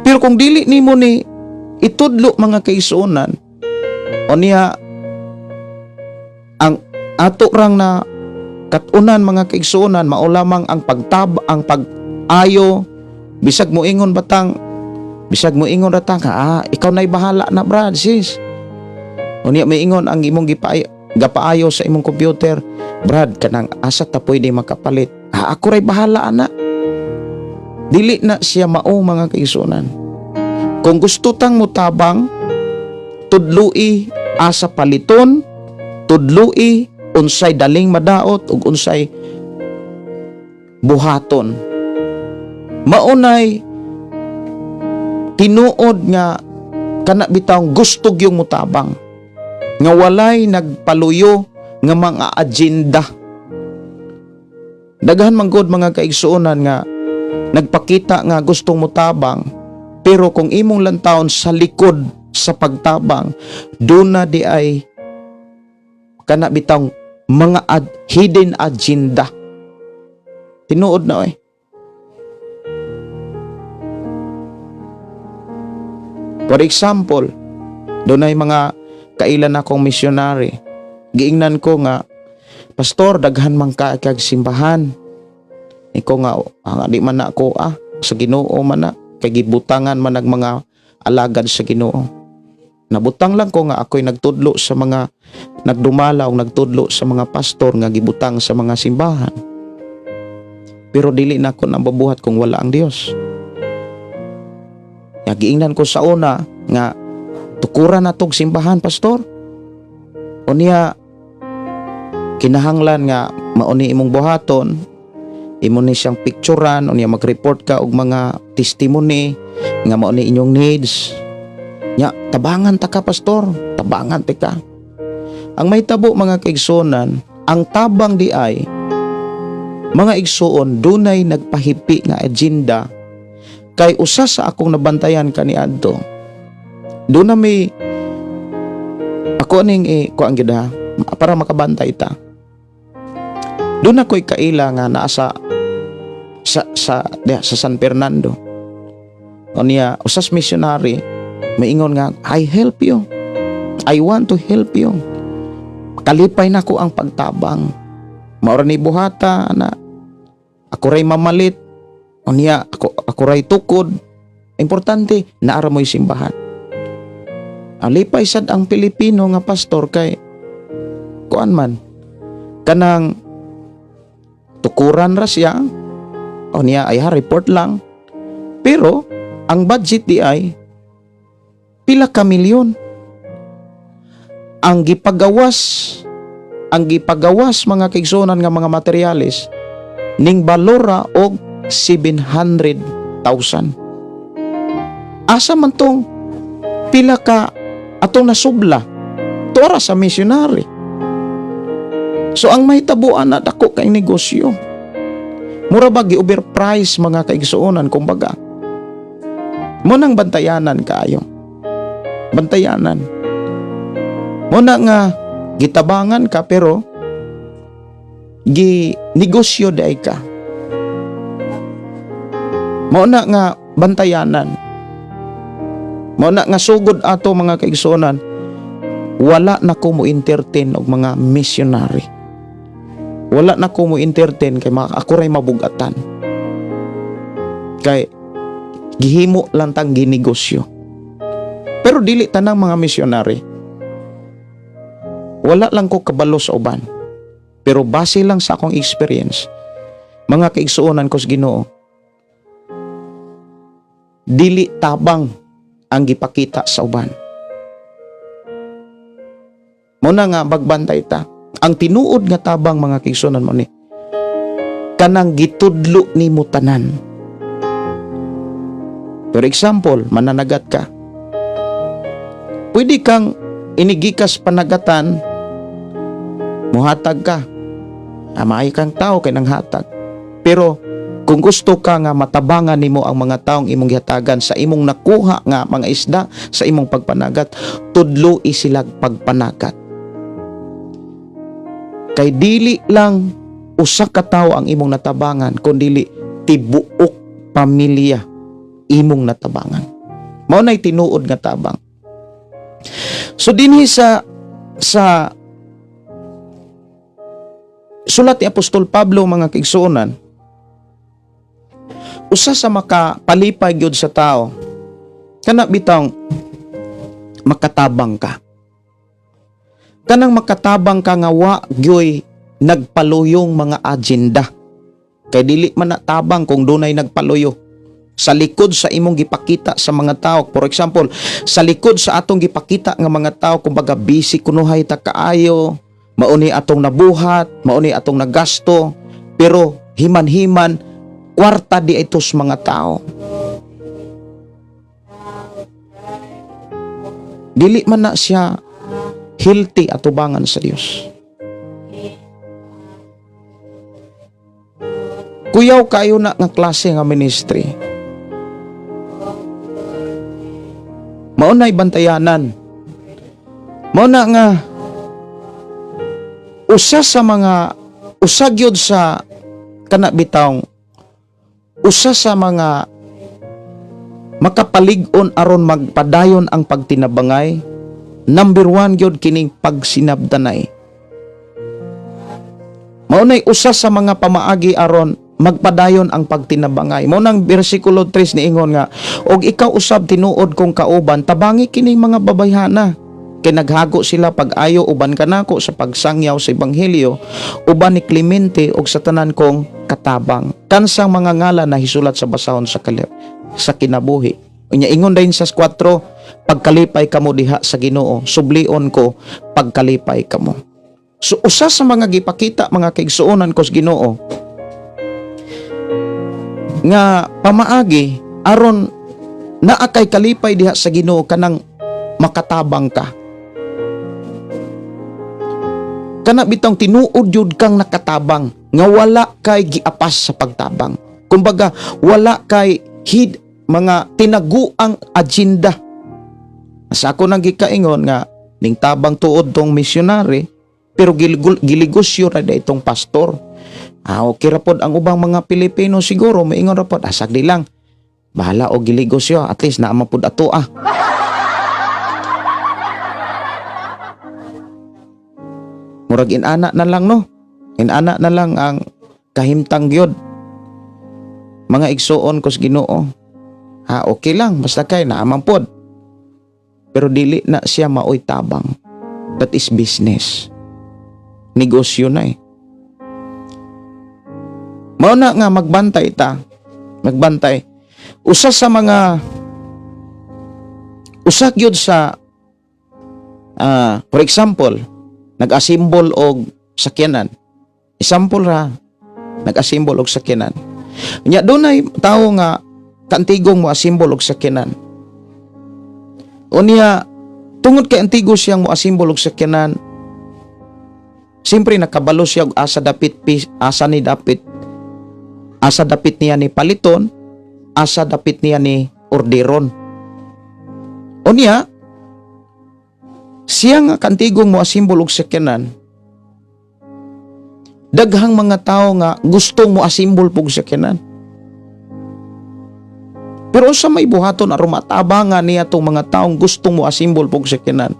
Pero kung dili nimo ni itudlo, mga kaigsuonan, o niya ang ato rang na katunan, mga kaigsuonan, mao lamang ang pagtab ang pag-ayo, bisag moingon ratang, "Ah, ikaw na'y bahala na, brad, sis." Unya moingon ang imong gipaayo, gapaayo sa imong computer, "Brad, kanang asa ta pwede makapalit?" "Ah, ako ray bahala ana." Dili na siya mao, mga kaigsuonan. Kung gusto tang mutabang, tudlui asa paliton, tudlui unsay daling madaot ug unsay buhaton. Maunay tinuod nga kana bitawng gusto gyung mutabang nga walay nagpaluyo nga mga agenda. Daghan man gud, mga kaigsuonan, nga nagpakita nga gustong mutabang, pero kung imong lantawon sa likod sa pagtabang, duna di ay kana bitawng mga hidden agenda. Tinuod na oy. For example, dunay mga kailan akong missionary. Giingnan ko nga, "Pastor, daghan man ka kag simbahan." Iko nga, "Ah, di man na ako ah, sa Ginoo man na, kay gibutangan man nag mga alagad sa Ginoo. Nabutang lang ko nga ako'y nagtudlo sa mga nagdumala o nagtudlo sa mga pastor nga gibutang sa mga simbahan. Pero dili na ako nababuhat kung wala ang Dios." Ya, giingnan ko sa una nga, "Tukuran na tog simbahan, pastor. Unya kinahanglan nga mauni imong buhaton, imo ni siyang picturean, unya mag-report ka og mga testimony nga mao ni inyong needs. Nya tabangan ta ka, pastor, tabangan ta ka." Ang mahitabo, mga kaigsuonan, ang tabang di ay, mga igsuon, dunay nagpahipi nga agenda, kay usa sa akong nabantayan kaniadto. Doon na may ako aning eh, kuan gyud ha, para makabantay ta. Doon ako'y kaila nga naa sa San Fernando. O niya, usas missionary, maingon nga, "I help you. I want to help you. Kalipay nako ang pagtabang. Maura ni buhata, ana. Ako ray mamalit. O niya, ako ray tukod. Importante, naara mo'y simbahan." Alipay sad ang Pilipino nga pastor kay kuan man kanang tukuran ra siya, o niya ay ha, report lang, pero ang budget di ay pila ka milyon ang gipagawas, mga kaigsuonan, nga mga materyales ning balora og 700,000. Asa man tong pila ka atong nasubla tora sa missionary? So ang mahitabuan na, dako kay negosyo. Mura ba gi-overprice, mga kaigsuonan, kumbaga. Mo nang bantayanan kaayo. Bantayanan. Mo na nga gitabangan ka pero gi negosyo diay ka. Mo na nga bantayanan. Mo na nga sugod ato, mga kaigsuonan, wala na ko mo entertain og mga missionary. Wala na ko mo entertain kay ako ray mabugatan. Kay gihimo lang tang ginegosyo. Pero dili tanang mga missionary. Wala lang ko kabalo sa uban. Pero base lang sa akong experience, mga kaigsuonan ko sa Ginoo, dili tabang ang gipakita sa uban. Muna nga magbantay ta. Ang tinuod nga tabang, mga kaigsuonan, mo ni kanang gitudlo nimo tanan. For example, mananagat ka. Pwede kang inigikas panagatan, muhatag ka. Ah, maayo kang tao kay nanghatag. Pero kung gusto ka nga matabangan nimo ang mga taong imong gihatagan sa imong nakuha nga mga isda sa imong pagpanagat, tudlo silag pagpanagat. Kay dili lang usa ka tawo ang imong natabangan, kundi tibuok pamilya imong natabangan. Mao nay tinuod nga tabang. So dinhi sa sulat ni Apostol Pablo, mga kaigsuonan, usa sa makapalipay gyud sa tao kana bitawng makatabang ka. Kanang makatabang ka nga wa gyoy nagpaluyong mga agenda. Kay dili man na tabang kung dunay nagpaluyo sa likod sa imong gipakita sa mga tao. For example, sa likod sa atong gipakita nga mga tao, kumbaga busy kunuhay ta kaayo, mauni atong nabuhat, mauni atong nagasto, pero himan-himan kwarta di itos mga tao. Dili man na siya healthy atubangan sa Dios. Kuyaw kayo na nga klase nga ministry. Mao na'y bantayanan. Mao na nga usa sa mga usa gyud sa kana bitawng usa sa mga makapalig-on aron magpadayon ang pagtinabangay, number one gyud kining pagsinabdanay. Mao nay usa sa mga pamaagi aron magpadayon ang pagtinabangay. Mao nang bersikulo 3 niingon nga, "Og ikaw usab, tinuod kong kauban, tabangi kining mga babayhana kay naghago sila pag-ayo uban kanako sa pagsangyaw sa ebanghelyo, uban ni Clemente ug sa tanan kong katabang kansang mga ngalan na hisulat sa basahon sa kinabuhi." Unya ingon din sa 4, "Pagkalipay kamo diha sa Ginoo. Sublion ko, pagkalipay kamo." So usa sa mga gipakita, mga kaigsuonan ko sa Ginoo, nga pamaagi aron naa kay kalipay diha sa Ginoo, kanang makatabang ka. Kana bitong tinuod jud kang nakatabang nga wala kay giapas sa pagtabang. Kumbaga, wala kay hid mga tinaguang agenda. Sa ako nang gikaingon nga ning tabang tuod tong misyonary, pero giligosyo ra da itong pastor. Ah, okay ra pod ang ubang mga Pilipino siguro moingon ra pod, ah, sagdi lang. Bahala og giligosyo, at least naa man pod ato ah. Murag inana na lang, no. Inana na lang ang kahimtang gyud. Mga igsuon ko sa Ginoo. Ha, okay lang basta kay naa man pod. Pero dili na siya maoy tabang. That is business. Negosyo na eh. Mao na nga magbantay ta. Magbantay. Usa sa mga usa gyud sa for example, nag-assemble og sakyanan. Example ra, nag-assemble og sakyanan. Nya dunay tawo nga kantigong mo assemble og sakyanan. Unya tungod kay antigo siyang mo assemble og sakyanan, siyempre nakabalo siya og asa dapit asa ni dapit asa dapit niya ni paliton, asa dapit niya ni orderon. Unya siya nga kantigong mo assemble og sakyanan, daghang mga tao nga gustong mo assemble pug sakyanan. Pero unsa may buhaton aron matabangan niya tong mga taong gustong mo assemble pug sakyanan?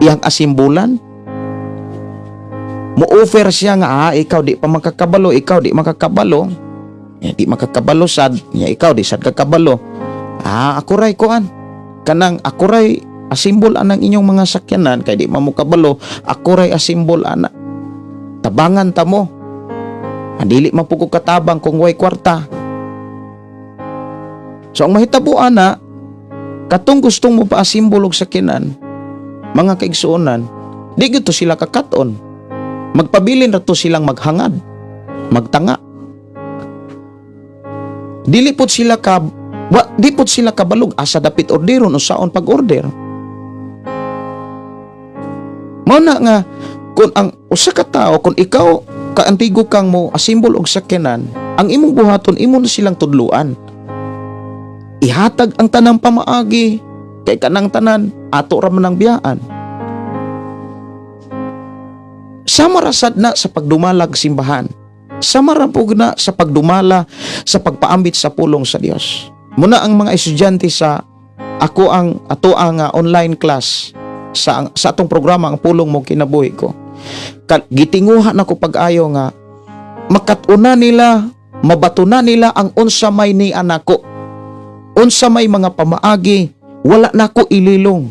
Iyang asimbulan. Mo-offer siya nga, ah, ikaw di pa makakabalo, ikaw di makakabalo. Eh, di makakabalo sad, ya ikaw di sad kakabalo. Ah, ako ray kuan. Kanang ako ray asimbol anang inyong mga sakyanan kay di man mo kabalo, ako ray asimbol ana. Tabangan ta mo. Ah, dili man pud ko katabang kung way kwarta. So ang mahitabo ana, katong gustong mo paasimbol og sakyanan, mga kaigsuonan, di gyud to sila kakat-on. Magpabilin ra to silang maghangad, magtanga. Dili pud sila ka wa, di pud sila kabalog asa dapit orderon o saon pag-order. Mao na nga kung ang usa ka tawo, kung ikaw kaantigo kang mo asimbol og sakyanan, ang imong buhaton imo na silang tudluan. Ihatag ang tanang pamaagi kay kanang tanan ato ra man ang biyaan. Sama ra sad na sa pagdumalag simbahan. Sama ra pug na sa pagdumala sa pagpaambit sa pulong sa Dios. Muna ang mga estudyante sa ako ang ato ang online class sa atong programa Ang Pulong Mo Kinabuhi Ko. Gitinguha nako pag-ayo nga makat-una nila, mabato na nila ang unsa may ni anako. Unsa may mga pamaagi, wala nako ililong.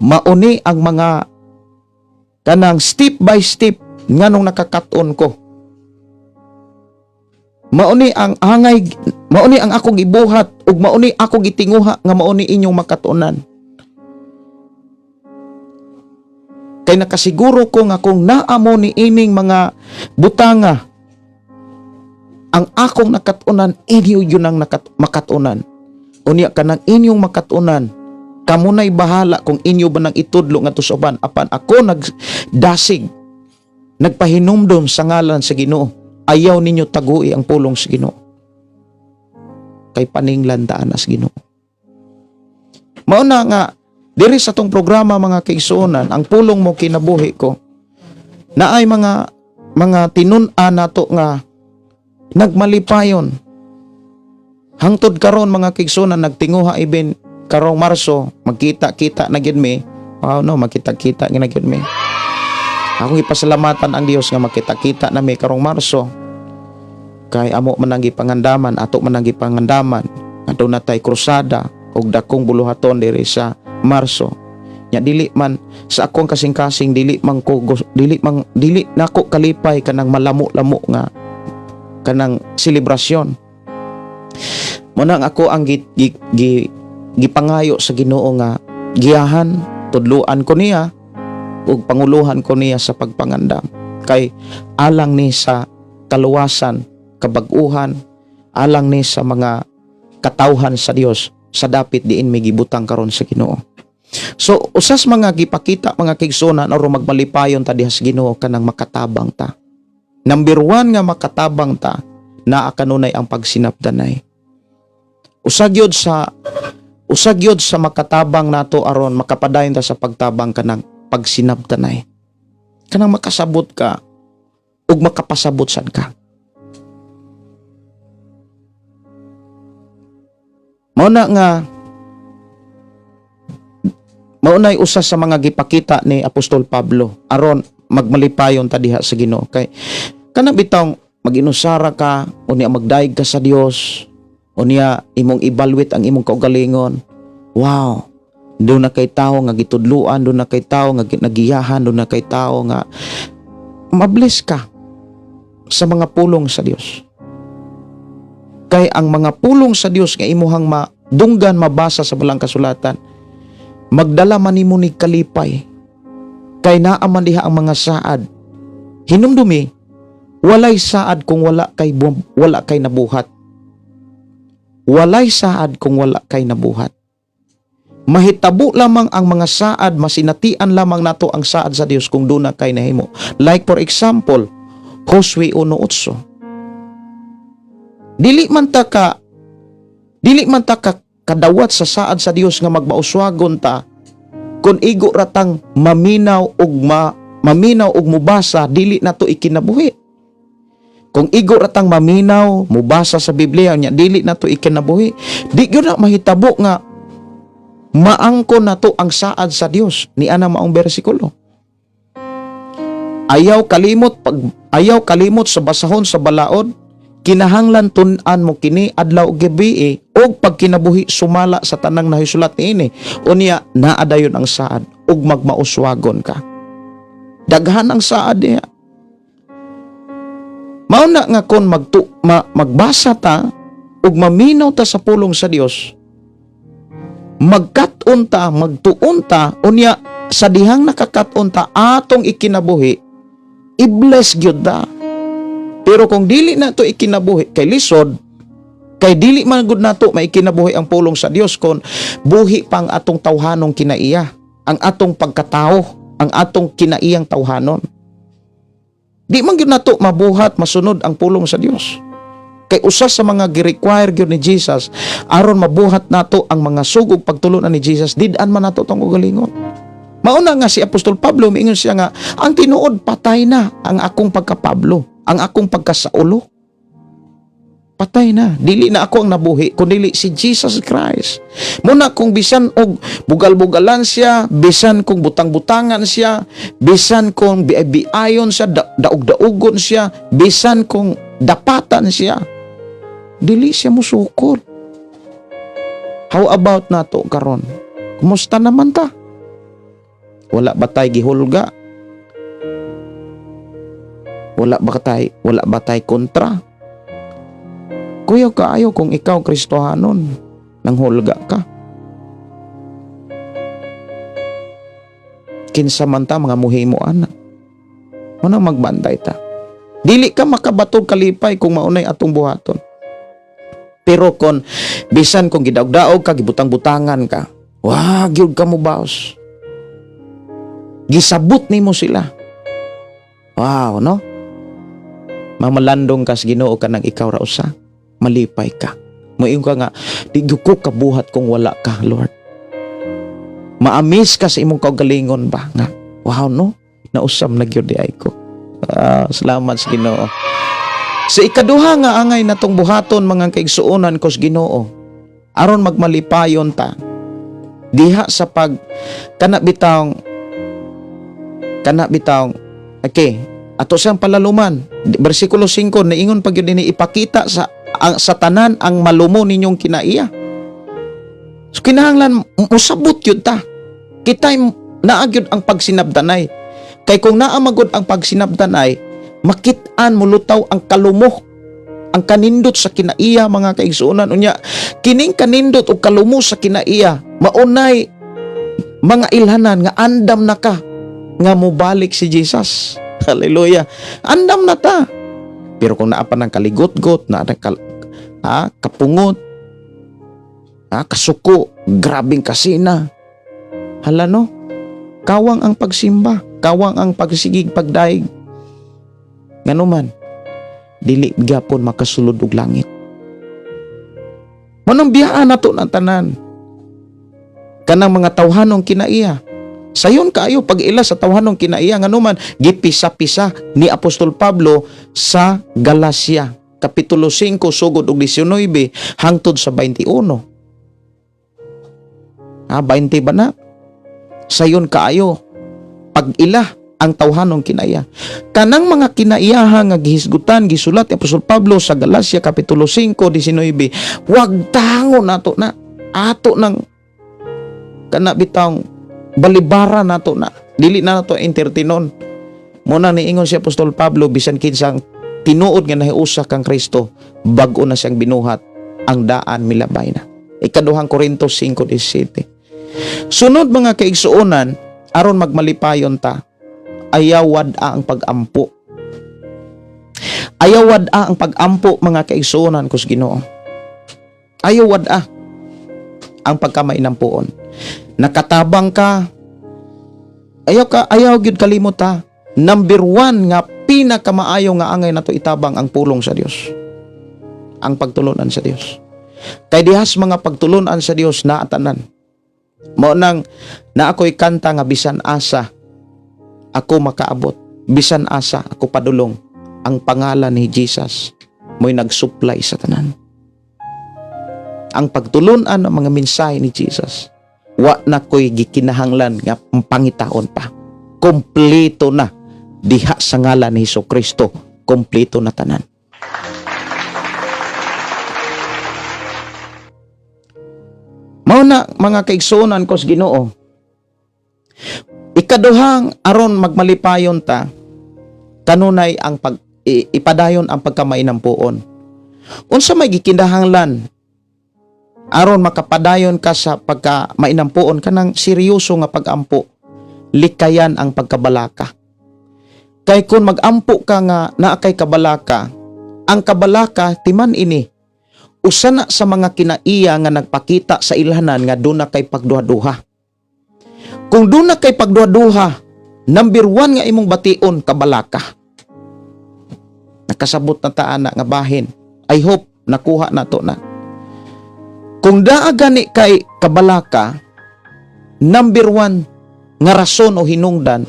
Mauni ang mga kanang step by step nganong nakakaton ko. Mauni ang angay, mauni ang akong gibuhat ug mauni ako gitinguha nga mauni inyong makatunan. Kay nakasiguro ko nga kung naamo ni ining mga butanga ang akong nakatunan, inyo yun ang makatunan. Unya kanang inyong makatunan, kamo na'y bahala kung inyo ba nang itudlo nga tusoban, apan ako nagdasig, nagpahinumdom sa ngalan sa Ginoo. Ayaw ninyo tagui ang pulong sa Ginoo. Kay paninglandaan as Ginoo. Mao na nga diri sa tong programa mga kaigsuonan, Ang Pulong Mo Kinabuhi Ko, naay mga tinun-an nato nga nagmalipayon. Hangtod karon mga kaigsuonan, nagtinguha ibin karong Marso, magkita-kita na gyud mi. Wow, no, magkita-kita na gyud mi. Akong ipasalamatan ang Dios nga magkita-kita na mi karong Marso. Kay amo man ang gipangandaman, ato man ang gipangandaman. Aduna tay krusada og dakong buluhaton diri sa Marso. Nya dili man sa akong kasing-kasing, dili man ko dili man dili nako kalipay kanang malamo-lamo nga kanang selebrasyon. Mo nang ako ang gipangayo sa Ginoo nga giyahan, tudluan ko niya ug panguluhan ko niya sa pagpangandam. Kay alang ni sa kaluwasan, kabag-uhan, alang ni sa mga katawhan sa Dios sa dapit diin may gibutang karon sa Ginoo. So usas mga gipakita, mga kaigsuonan, aron magmalipayon ta diha sa Ginoo, kanang makatabang ta. Number one nga makatabang ta, naa kanunay ang pagsinabdanay. Usa gyud sa makatabang nato aron makapadayon ta sa pagtabang, kanang pagsinabdanay. Kanang makasabot ka ug makapasabot sad ka. Mao na nga mao na'y usa sa mga gipakita ni Apostol Pablo aron magmalipayon ta diha sa Ginoo, kay kana bitawng maginusara ka, unya magdayeg ka sa Dios, unya imong ibalwit ang imong kaugalingon. Wow, duna kay tawo nga gitudluan, duna kay tawo nga nagiyahan, duna kay tawo nga mabless ka sa mga pulong sa Dios, kay ang mga pulong sa Dios nga imuhang madunggan, mabasa sa Balang Kasulatan, magdala man nimo ni kalipay, kay naa man diha ang mga saad. Hinumdumi, walay saad kung wala kay nabuhat. Walay saad kung wala kay nabuhat. Mahitabo lamang ang mga saad, masinatian lamang nato ang saad sa Dios kung duna kay nahimo. Like for example, Josue 1:8. Dili man ta ka kadawat sa saad sa Dios nga magmauswagon ta kung igo ratang maminaw ug mubasa, dili nato ikinabuhi. Kung igo ratang maminaw, mubasa sa Biblia nya dili nato ikinabuhi, di gyud na mahitabo nga maangkon nato ang saad sa Dios ni ana maong bersikulo. Ayaw kalimot sa basahon sa balaod, kinahanglan tun-an mo kini adlaw ug gabi ug pagkinabuhi sumala sa tanang nahisulat niini. Unya naa dayon ang saad ug magmauswagon ka. Daghan ang saad diha. Mao na nga kon magbasa ta ug maminaw ta sa pulong sa Dios, magkat-on ta, magtuon ta, unya sa dihang nakakaton ta atong ikinabuhi, i-bless gyud ta. Pero kung dili na to ikinabuhi, kay lisod, kay dili man gud nato maikinabuhi ang pulong sa Dios kon buhi pang atong tawhanong kinaiya, ang atong pagkatao, ang atong kinaiyang tawhanon. Di man gyud nato mabuhat, masunod ang pulong sa Dios. Kay usa sa mga gi-require gyud ni Jesus aron mabuhat nato ang mga sugog pagtulunan ni Jesus, did-an man nato tong kaugalingon. Mauna nga si Apostol Pablo, miingon siya nga ang tinuod patay na ang akong pagka-Pablo, ang akong pagkasaulo. Patay na. Dili na ako ang nabuhi, kundi si Jesus Christ. Muna kung bisan og bugal-bugalan siya, bisan kung butang-butangan siya, bisan kung biay-biayon siya, daog-daugon siya, bisan kung dapatan siya, dili siya musukol. How about nato karon? Kumusta naman ta? Wala ba tay gihulga? Wala ba tay kontra? Kuya kaayo kung ikaw Kristohanon, nanghulga ka. Kinsa man ta mga muhimo ana. Muna magbantay ta. Dili ka makabatog kalipay kung maunay atong buhaton. Pero kon bisan kung gidaog-daog ka, gibutang-butangan ka, wa gyud ka mo baos. Gisabot nimo sila. Wow, no? Mamalandong kas Ginoo ka nang ikaw ra usa. Malipay ka. Moingon ka nga, di gyud ko kabuhat kung wala ka, Lord. Maamis ka sa imong kaugalingon ba nga, wow, no? Nausam na gyud di ay ko. Ah, salamat sa Ginoo. Sa ikaduha nga angay natong buhaton, mga kaigsuonan ko sa Ginoo, aron magmalipayon ta diha sa pag kana bitawng okay, ato siyang palaluman. Bersikulo 5, naingon pa gyud ini, ipakita sa tanan ang malumo ninyong kinaiya. So kinahanglan musabot gyud ta. Kitay naa gyud ang pagsinabdanay. Kay kung naa magud ang pagsinabdanay, makit-an mulutaw ang kalumo, ang kanindot sa kinaiya, mga kaigsuonan. Unya kining kanindot o kalumo sa kinaiya, maunay mga ilhanan nga andam na ka nga mobalik si Jesus. Hallelujah. Andam na ta. Pero kung naa pa ng kaligot-got, naa ng kapungot, kasuko, grabing kasina. Hala no, kawang ang pagsimba, kawang ang pagsigig pagdaig. Nganuman, dili gyapon makasulod og langit. Manong biyaan nato ng tanan. Kanang mga tawhanong kinaiya. Sayon kaayo pag-ila sa tawhanong kinaiya, nganuman gipisa-pisa ni Apostol Pablo sa Galacia kapitulo 5 sugod og 19 hangtod sa 21. Ha, 20 ba na? Sayon kaayo pag-ila ang tawhanong kinaiya. Kanang mga kinaiyaha nga gihisgutan, gisulat ni Apostol Pablo sa Galacia kapitulo 5 19, wag tango nato na, ato nang kana bitawng balibara nato na, dili na nato entertainon. Muna niingon si Apostol Pablo, bisan kinsang tinuod nga nahiusa kang Kristo, bag-o na siyang binuhat, ang daan milabay na. Ikaduhang Korinto 5:17. Sunod, mga kaigsuonan, aron magmalipayon ta, ayaw wad-a ang pag-ampo. Ayaw wad-a ang pag-ampo, mga kaigsuonan kus Ginoo. Ayaw wad-a ang pagkamainampuon. Nakatabang ka, ayaw ka, ayaw gyud kalimot ha. Number one nga pinakamaayo nga angay nato itabang, ang pulong sa Dios. Ang pagtulunan sa Dios. Kay dihas mga pagtulunan sa Dios naa tanan. Mao nang naa ko'y kanta nga bisan asa ako makaabot, bisan asa ako padulong, ang pangalan ni Jesus mo'y nagsupply sa tanan. Ang pagtulunan ng mga mensahe ni Jesus, wa na ko'y gikinahanglan nga pangitaon pa. Kompleto na diha sa ngalan ni Hesus Kristo, kompleto na tanan. Mao na, mga kaigsuonan ko sa Ginoo. Ikaduhang aron magmalipayon ta, kanunay ang pag ipadayon ang pagkamainampuon. Unsa may gikinahanglan aron makapadayon ka sa pagkamainampuon, kanang seryoso nga pagampo? Likayan ang pagkabalaka. Kay kung magampo ka nga naa kay kabalaka, ang kabalaka timan ini. Usa na sa mga kinaiya nga nagpakita sa ilhanan nga duna kay pagduha-duha. Kung duna kay pagduha-duha, number one nga imong bation, kabalaka. Nakasabot na ta ana nga bahin? I hope nakuha na to na. Kung naa gani kay kabalaka, number one nga rason o hinungdan,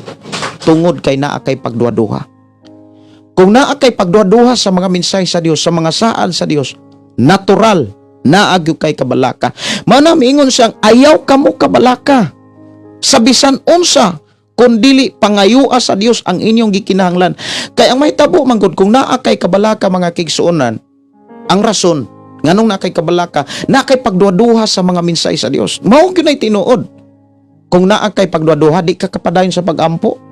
tungod kay naa kay pagduha-duha. Kung naa kay pagduha-duha sa mga mensahe sa Dios, sa mga saad sa Dios, natural naa gyud kay kabalaka. Mana miingon siyang ayaw kamo kabalaka. Sa bisan unsa, kun dili pangayua sa Dios ang inyong gikinahanglan. Kay ang mahitabo man gud kung naa kay kabalaka, mga kaigsuonan, ang rason nganong naa kay kabalaka, naa kay pagduha-duha sa mga mensahe sa Dios. Mao gyud nay tinuod. Kung naa kay pagduha-duha, di ka kapadayon sa pagampo.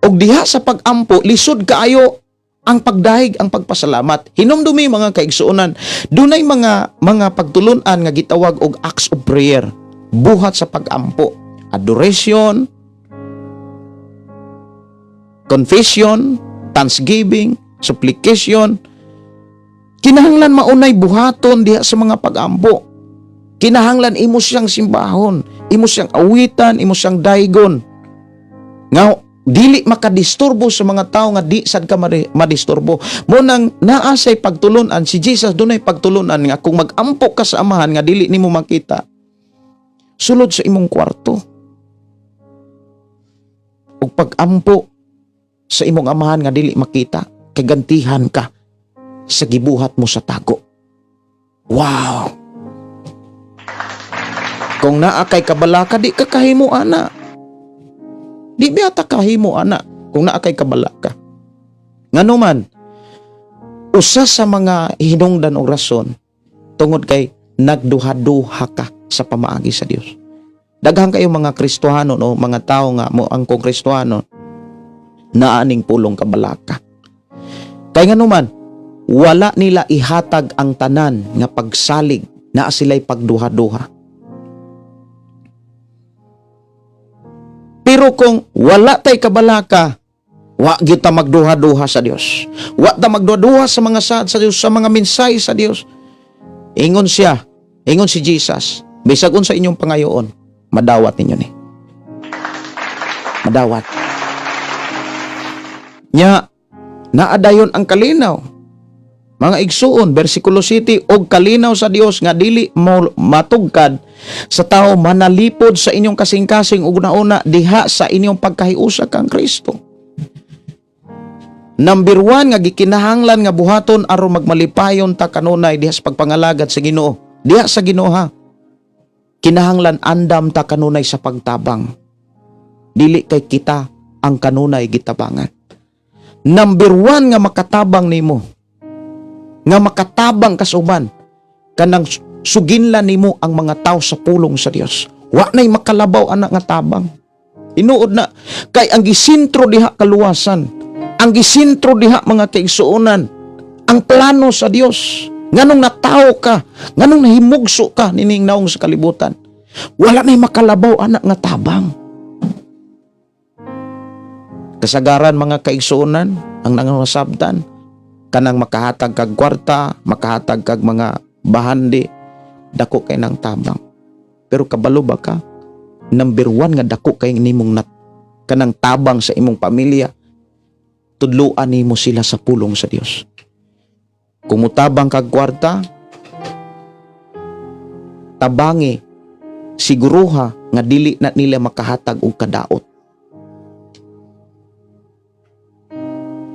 Og diha sa pagampo, lisod kaayo ang pagdahig, ang pagpasalamat. Hinumdumi, mga kaigsuonan, dunay mga pagtulunan nga gitawag og acts of prayer, buhat sa pagampo. Adoration, confession, thanksgiving, supplication. Kinahanglan maunay buhaton diha sa mga pagampo. Kinahanglan imo siyang simbahon, imo siyang awitan, imo siyang daygon. Nga dili makadisturbo sa mga tao nga di sad ka madisturbo. Mo nang naa say pagtulunan si Jesus, dunay pagtulunan nga kung magampo ka sa Amahan nga dili nimo makita, sulod sa imong kwarto. Ug pagampo sa imong Amahan nga dili makita, kay gantihan ka sa gibuhat mo sa tago. Wow! Kung naa kay kabalaka, di ka kahimo ana. Di biya ta kahimo ana kung naa kay kabalaka. Ngano man, usa sa mga hinungdan og rason, tungod kay nagduha-duha ka sa pamaagi sa Dios. Daghan kayo mga Kristohano, no, mga tao nga mo ang kong Kristohano, naa ning pulong kabalaka. Kay ngano man, wala nila ihatag ang tanan nga pagsalig, naa sila'y pagduha-duha. Pero kung wala tay kabalaka, wa gyud ta magduha-duha sa Dios. Wa ta magduha-duha sa mga saad sa Dios, sa mga mensahe sa Dios. Ingon siya, ingon si Jesus, bisag unsa inyong pangayoon, Madawat ninyo ni. Madawat. Nya, naadayon ang kalinaw. Mga igsuon, versikulo 7, og kalinaw sa Dios nga dili mo matugkad sa tao manalipod sa inyong kasing-kasing ug nauna diha sa inyong pagkahiusa kang Kristo. Number 1 nga gikinahanglan nga buhaton aron magmalipayon ta kanunay diha sa pagpangalagad sa Ginoo. Diha sa Ginoo ha. Kinahanglan andam ta kanunay sa pagtabang. Dili kay kita ang kanunay gitabangan. Number 1 nga makatabang nimo, nga makatabang kasuban, kanang suginlan nimo ang mga tao sa pulong sa Dios. Wa nay makalabaw ana nga tabang. Tinuod na kay ang gisentro diha kaluwasan, ang gisentro diha, mga kaigsuonan, ang plano sa Dios. Nganong natawo ka, nganong nahimugso ka nining naong sa kalibutan. Wala nay makalabaw ana nga tabang. Kasagaran, mga kaigsuonan, ang nangangasabtan kanang makahatag kag kwarta, makahatag kag mga bahandi, dako kay nang tabang. Pero kabalo ba ka? Number 1 nga dako kay nimong nat kanang tabang sa imong pamilya, tudluan nimo sila sa pulong sa Dios. Kung mutabang kag kwarta, tabangi, siguruha nga dili na nila makahatag og kadaot.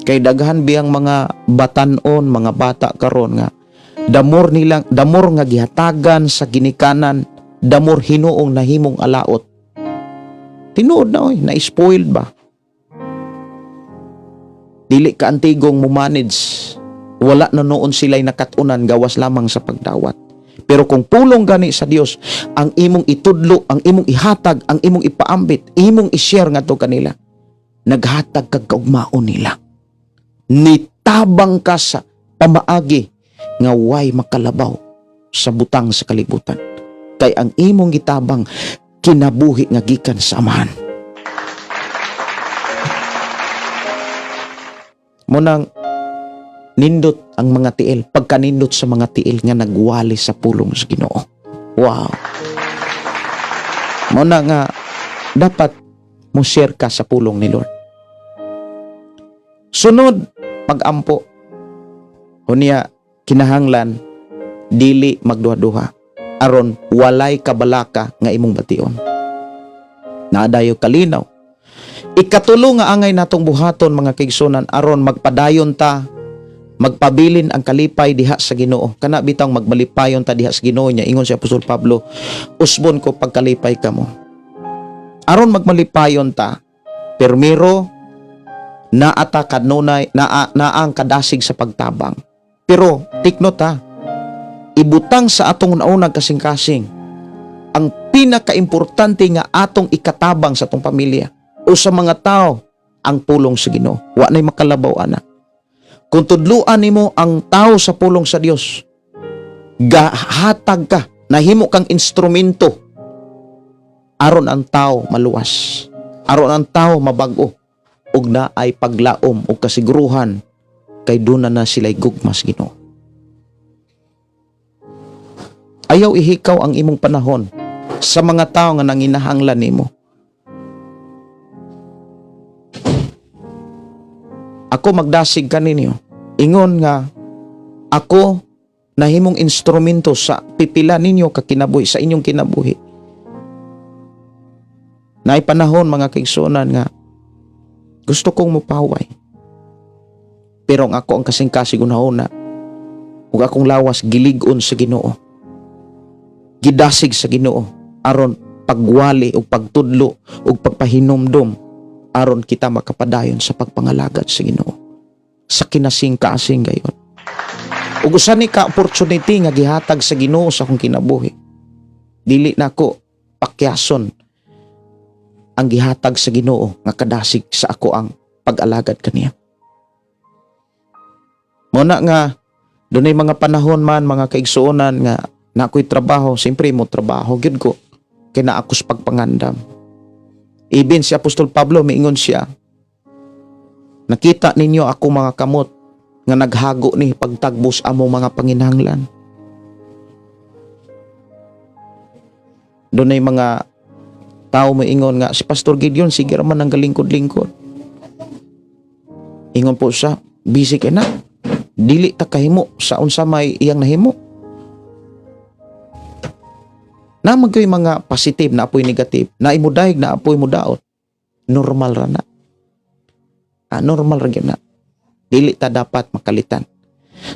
Kay daghan biyang mga batan-on, mga bata karon nga damor nilang damor nga gihatagan sa ginikanan, damor hinuong nahimong alaot. Tinuod na oy, na-spoiled ba? Dili ka antigong mo manage. Wala na noon sila'y nakatunan gawas lamang sa pagdawat. Pero kung pulong gani sa Dios, ang imong itudlo, ang imong ihatag, ang imong ipaambit, imong i-share ngadto kanila, naghatag kag kaugmaon nila. Nitabang ka sa pamaagi nga way makalabaw sa butang sa kalibutan. Kay ang imong gitabang kinabuhi nga gikan sa Amahan. Munang nindot ang mga tiil, pagkanindot sa mga tiil nga nagwali sa pulong sa Ginoo. Wow. Muna nga dapat mo share ka sa pulong ni Lord. Sunod, pag-ampo. Unya, kinahanglan dili magduha-duha aron walay kabalaka nga imong bation. Naadayo kalinaw. Ikatulo nga angay natong buhaton, mga kaigsunan, aron magpadayon ta, magpabilin ang kalipay diha sa Ginoo. Kana bitang magmalipayon ta diha sa Ginoo niya, ingon si Apostol Pablo, "Usbon ko pagkalipay kamo." Aron magmalipayon ta, permiro naa ta kanunay naa naang kadasig sa pagtabang. Pero take note ha, ibutang sa atong naunang kasing-kasing ang pinakaimportante nga atong ikatabang sa atong pamilya o sa mga tao, ang pulong sa Ginoo. Wa nay makalabaw ana. Kung tudluan nimo ang tao sa pulong sa Dios, gahatag ka, nahimo kang instrumento aron ang tao maluwas, aron ang tao mabag-o ug naay paglaom ug kasiguruhan kay duna na sila'y gugma sa Ginoo. Ayaw ihikaw ang imong panahon sa mga tao nga nanginahanglan nimo. Ako magdasig kaninyo. Ingon nga ako nahimong instrumento sa pipila ninyo kakinabuhi, sa inyong kinabuhi. Naay panahon, mga kaigsuonan, nga gusto kong mupaway. Pero ang ako ang kasing-kasing unahuna ug akong lawas gilig-on sa Ginoo. Gidasig sa Ginoo aron pagwali ug pagtudlo ug pagpahinumdom aron kita makapadayon sa pagpangalagad sa Ginoo sa kinasing-kasing gayon. Ug usa ni ka opportunity nga gihatag sa Ginoo sa akong kinabuhi. Dili nako pakyason ang gihatag sa Ginoo nga kadasig sa ako ang pag-alagad kaniya. Muna nga dunay mga panahon man, mga kaigsuonan, nga na ako'y trabaho, siyempre mo trabaho gyud ko kay naa ako sa pagpangandam. Even si Apostol Pablo, miingon siya, "Nakita ninyo ako mga kamot nga naghago ni pagtagbos among mga panginahanglan." Dunay mga Tao mo ingon nga si Pastor Gideon sige ra man ang galingkod-lingkod. Ingon po siya, busy kay na. Dili ta kahimo sa unsa may iyang nahimo. Na magkoy mga positive na apoy negative, na imudayeg na apoy mudaot. Normal ra na. Normal ra gyud na. Dili ta dapat makalitan.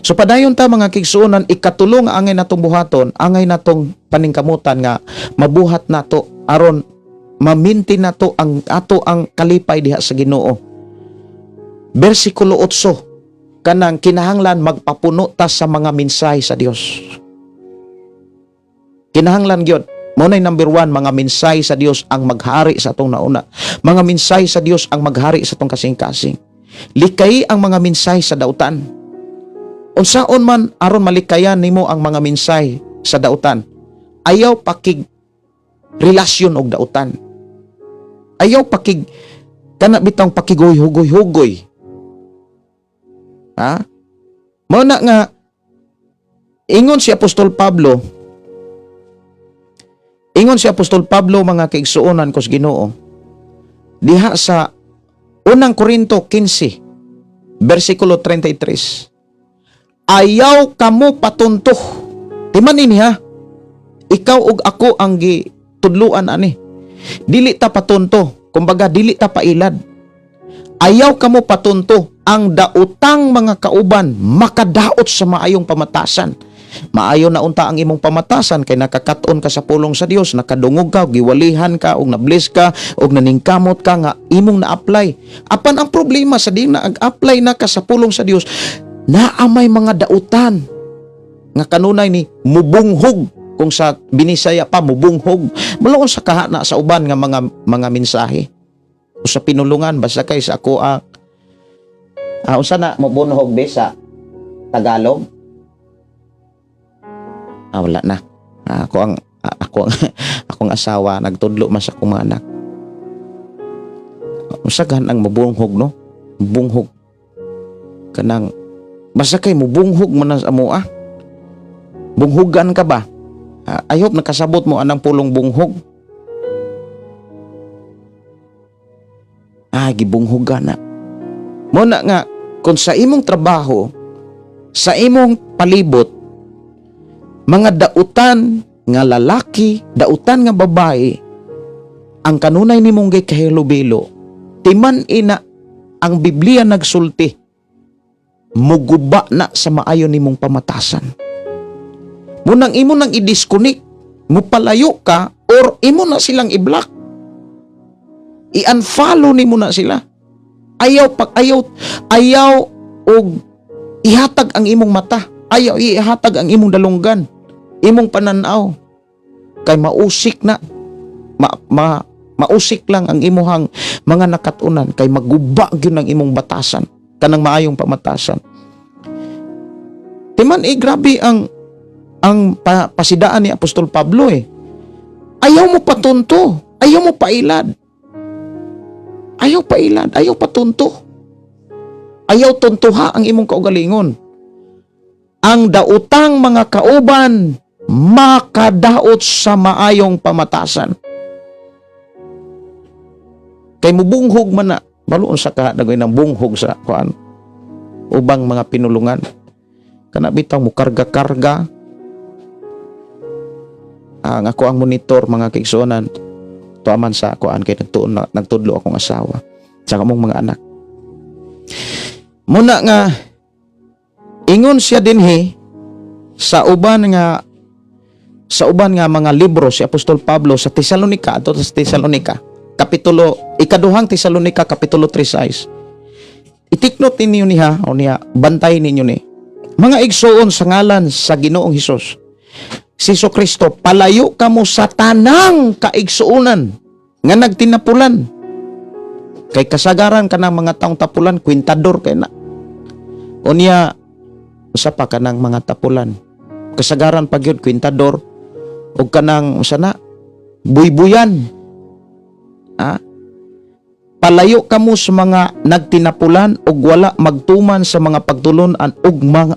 So padayon ta, mga kigsuonan, ikatulo nga angay natong buhaton, angay natong paningkamutan nga mabuhat nato aron ma-maintain nato ang ato ang kalipay diha sa Ginoo. Bersikulo 8, kanang kinahanglan magpapuno ta sa mga mensahe sa Dios. Kinahanglan gyud. Mao nay number 1, mga mensahe sa Dios ang maghari sa atong nauna. Mga mensahe sa Dios ang maghari sa atong kasing-kasing. Likay ang mga mensahe sa dautan. Unsaon man aron malikayan nimo ang mga mensahe sa dautan? Ayaw pakig relasyon og dautan. Ayaw pakig kana bitang pakigoy-hugoy-hugoy. Ha? Mao na nga ingon si Apostol Pablo, mga kaigsuonan ko sa Ginoo, diha sa Unang Korinto 15 versikulo 33, "Ayaw kamo patunto." Timan ini ha, ikaw ug ako ang gitudluan ani. Dili ta patunto, kumbaga dili ta pailad. "Ayaw kamo patunto, ang daotang mga kauban makadaot sa maayong pamatasan." Maayo na unta ang imong pamatasan kay nakakaton ka sa pulong sa Dios, nakadungog ka, giwalihan ka, ug na-bless ka, ug naningkamot ka nga imong na-apply. Apan ang problema, sa di na ag-apply na ka sa pulong sa Dios, naa may mga dautan nga kanunay ni mubunghog. Kung sa Binisaya pa, mubunghog. Muloon sa kaha na sa uban nga mga mensahe o sa pinulungan, basta kay sa ako ang unsa na mubunhog be sa Tagalog? Wala na. Ako ang akong asawa nagtudlo man sa akong mga anak. Unsa gan ang mubunghog, no? Bunghog. Kanang basta kay mubunghog man na sa amo ah. Bunghugan ka ba? I hope nakasabot mo anang pulong bunghog. Gibunghugan na. Mo na nga kung sa imong trabaho, sa imong palibot, mga dautan nga lalaki, dautan nga babae, ang kanunay nimong gikahilubilo, timan ina ang Biblia nagsulti, muguba na sa maayo nimong pamatasan. Munang imo nang i-disconnect, mupalayo ka or imo na silang i-block. I-unfollow nimo na sila. Ayaw pag ayaw ayaw og ihatag ang imong mata. Ayaw ihatag ang imong dalunggan, imong pananaw. Kay mausik na ma, ma mausik lang ang imuhang mga nakatunan kay maguba gyud ang imong batasan kanang maayong pamatasan. Timan eh, grabe ang pasidaan ni Apostol Pablo eh. Ayaw mo patunto, ayaw mo pailad. Ayaw pailad, ayaw patunto. Ayaw tuntuha ang imong kaugalingon. Ang daotang mga kauban makadaot sa maayong pamatasan. Kay mubunghog man na, baluon sa ka dagoy ng bunghog sa kuan ubang mga pinulungan. Kana bitaw mo karga-karga. Ang ako ang monitor, mga kaigsuonan, tuaman sa kuan kay nagtuon na, nagtudlo akong asawa sa kamong mga anak. Muna nga ingon siya dinhi sa uban nga mga libro si Apostol Pablo sa Tesalonica, ato sa Tesalonica kapitulo, Ikaduhang Tesalonica kapitulo 3 6. I-take note ninyo niya o niya, bantay ninyo ni. "Mga igsuon, sa ngalan sa Ginoong Hesus si Kristo, palayo kamo sa tanang kaigsuonan nga nagtinapulan." Kay kasagaran kanang mga taong tapulan, kwintador kay na. Unya usa pa kanang mga tapulan. Kasagaran pa gyud kwintador ug kanang usa na buybuyan. Ha? "Palayo kamo sa mga nagtinapulan ug wala magtuman sa mga pagtulon-an ug mga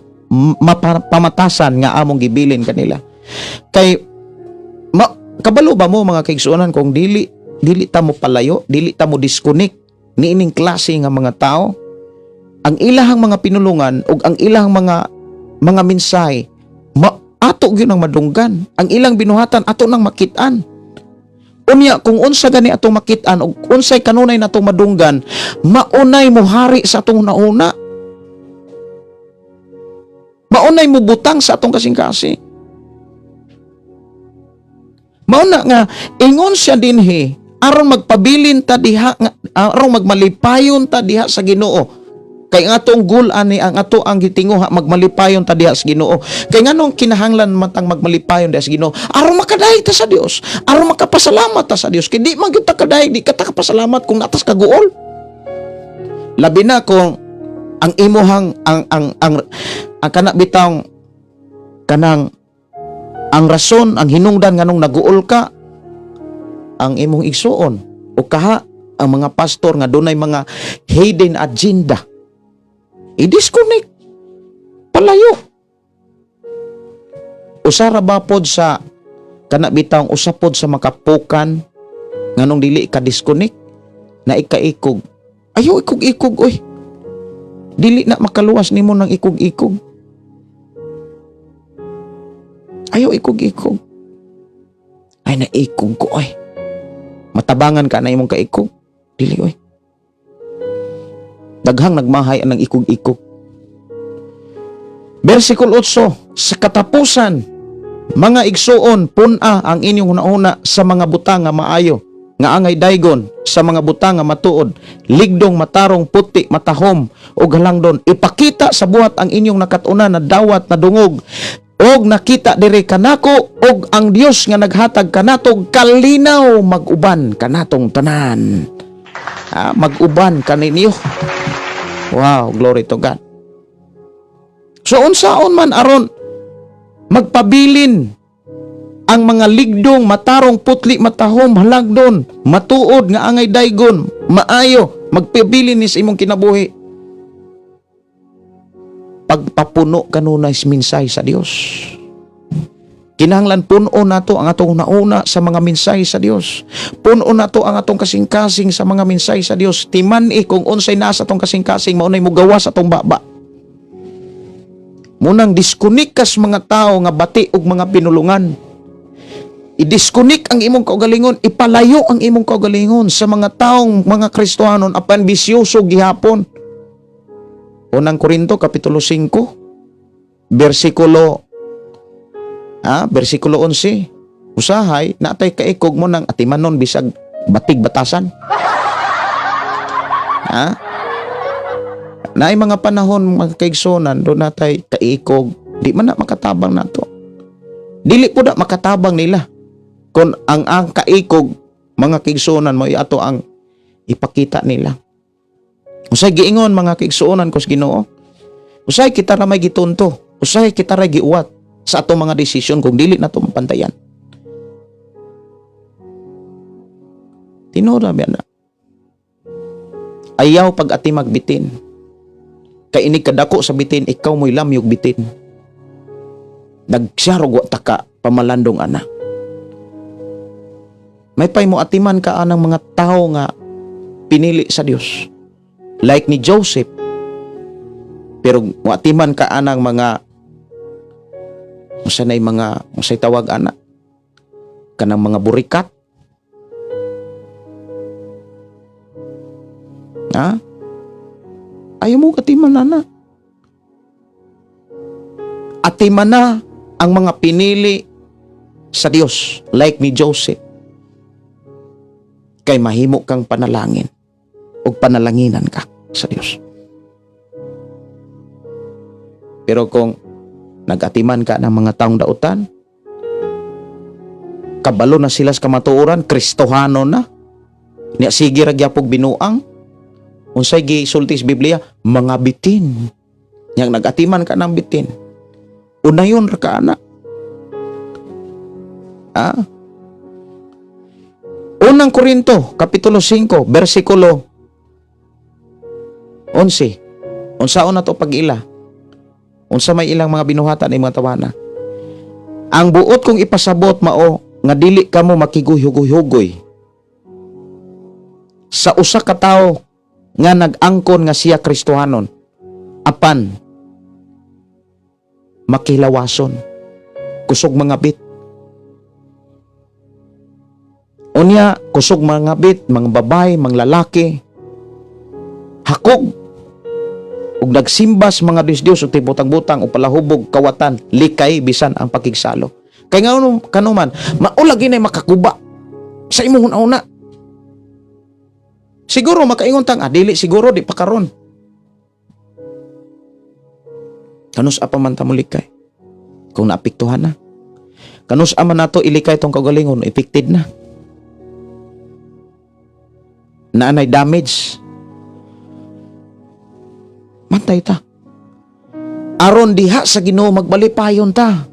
pamatasan nga among gibilin kanila." Kay kabalo ba mo, mga kaigsuonan, kung dili Dili ta mo palayo, dili ta mo disconnect niining klase nga mga tao. Ang ilahang mga pinulungan ug ang ilahang mga mensahe ma, ato gyud ang madunggan. Ang ilang binuhatan ato nang makit-an. Unya kung unsa gani atong makit-an ug unsay kanunay natong madunggan, maunay mohari sa atong nauna. Maunay mo butang sa atong kasing-kasing. Mauna nga ingon siya dinhi aron magpabilin ta diha nga aron magmalipayon ta diha sa Ginoo. Kay ang atong goal ani, ang ato ang gitinguha, magmalipayon ta diha sa Ginoo. Kay nganong kinahanglan man tang magmalipayon diha sa Ginoo? Aron makadayeg ta sa Dios, aron makapasalamat ta sa Dios. Kay di man gyud ta kadayeg, di ka ta kapasalamat kung naa tas kaguol. Labi na kung ang imuhang ang kana bitawng kanang ang rason, ang hinungdan nganong naguol ka, ang imong igsuon o kaha ang mga pastor nga dunay mga hidden agenda, i-disconnect, palayo. Usa ra ba pod sa kana bitawng usa pod sa makapukan nganong dili ka disconnect na ikaikog? Ayo ikog-ikog, oy. Dili na makaluwas nimo ng ikog-ikog. Ayaw ikog-ikog. Ay, naikog ko, oy. Matabangan ka na imong kaikog. Dili, oy. Daghang nagmahay ang ikog-ikog. Versikulo 8, sa katapusan, mga igsuon, pun-a ang inyong hunahuna sa mga butang nga maayo, nga angay daygon, sa mga butang nga matuod, ligdong, matarong, puti, matahom, ug halangdon. Ipakita sa buhat ang inyong nakat-unan, na dawat, na dungog, og nakita diri kanako, og ang Dios nga naghatag kanatog kalinaw mag-uban kanatong tanan. Ah, mag-uban kaninyo. Wow, glory to God. So unsaon man aron magpabilin ang mga ligdong, matarong, putli, matahom, halangdon, matuod, nga angay daygon, maayo, magpabilin ni sa imong kinabuhi? Pagpapuno kanunay sa mensahe sa Dios. Kinahanglan puno nato ang atong nauna sa mga mensahe sa Dios. Puno nato ang atong kasing-kasing sa mga mensahe sa Dios. Timan-i kung unsay nasa atong kasing-kasing, maunay mo gawas sa atong baba. Munang disconnect kas mga tao nga bati og mga pinulungan. I-disconnect ang imong kaugalingon, ipalayo ang imong kaugalingon sa mga taong mga Kristohanon apan bisyoso gihapon. Unang Korinto kapitulo 5 versikulo 11. Usahay natay kaikog mo ng atimanon bisag batig batasan. Ha? Naay mga panahon, mga kaigsunan, do natay kaikog, di man na makatabang nato. Dili po na makatabang nila. Kung ang kaikog, mga kaigsunan mo, ato ang ipakita nila. Usay giingon, mga kaigsuonan ko sa Ginoo. Usay kita ra may gitunto. Usay kita ra giuwat sa atong mga desisyon kung dili na to mapantayan. Tinuod ra ba na? Ayaw pag ati magbitin. Kay inig kadako sa bitin, ikaw mo'y lamyog bitin. Nagsyarog wa ta ka pamalandong ana. May pay mo atiman ka anang mga tao nga pinili sa Dios. Like ni Joseph. Pero moatiman ka anang mga usa nay mga unsay tawag ana, kanang mga burikat. Ha? Ayaw mo katiman na na. Atiman na ang mga pinili sa Dios like ni Joseph. Kay mahimo kang panalangin o panalanginan ka sa Dios. Pero kung nagatiman ka ng mga taong dautan, kabalo na sila sa kamatuoran, Kristohano na. Niya sige ra gyapog binuang. Unsay gisulti sa Biblia? Mga bitin. Yang nagatiman ka ng bitin. Unayon ra ka ana. Ah. Unang Korinto, Kapitulo 5, versikulo 11. Unsaon na to pag-ila? Unsa may ilang mga binuhatan ay mga tawana? Ang buot kong ipasabot mao nga dili kamo makiguhugoy-hugoy. Sa usa ka tawo nga nag-angkon nga siya Kristohanon apan makilawason, kusog mga bit. Unya, kusog mga bit, mga babae, mga lalaki, hakog ug nagsimbas mga Diyos-Diyos ug tibutang-butang o palahubog kawatan, likay bisan ang pakigsalo. Kay ngano kanuman, mao lagi nay makakuba sa imong una. Siguro makaingon tang, ah, dili siguro, di pa karon. Kanus pa man ta molikay kung naapektuhan na? Kanus man nato ilikay tong kaugalingon, affected na? Naanay damage. Mantay ta. Aron diha sa Ginoo magbalipayon ta.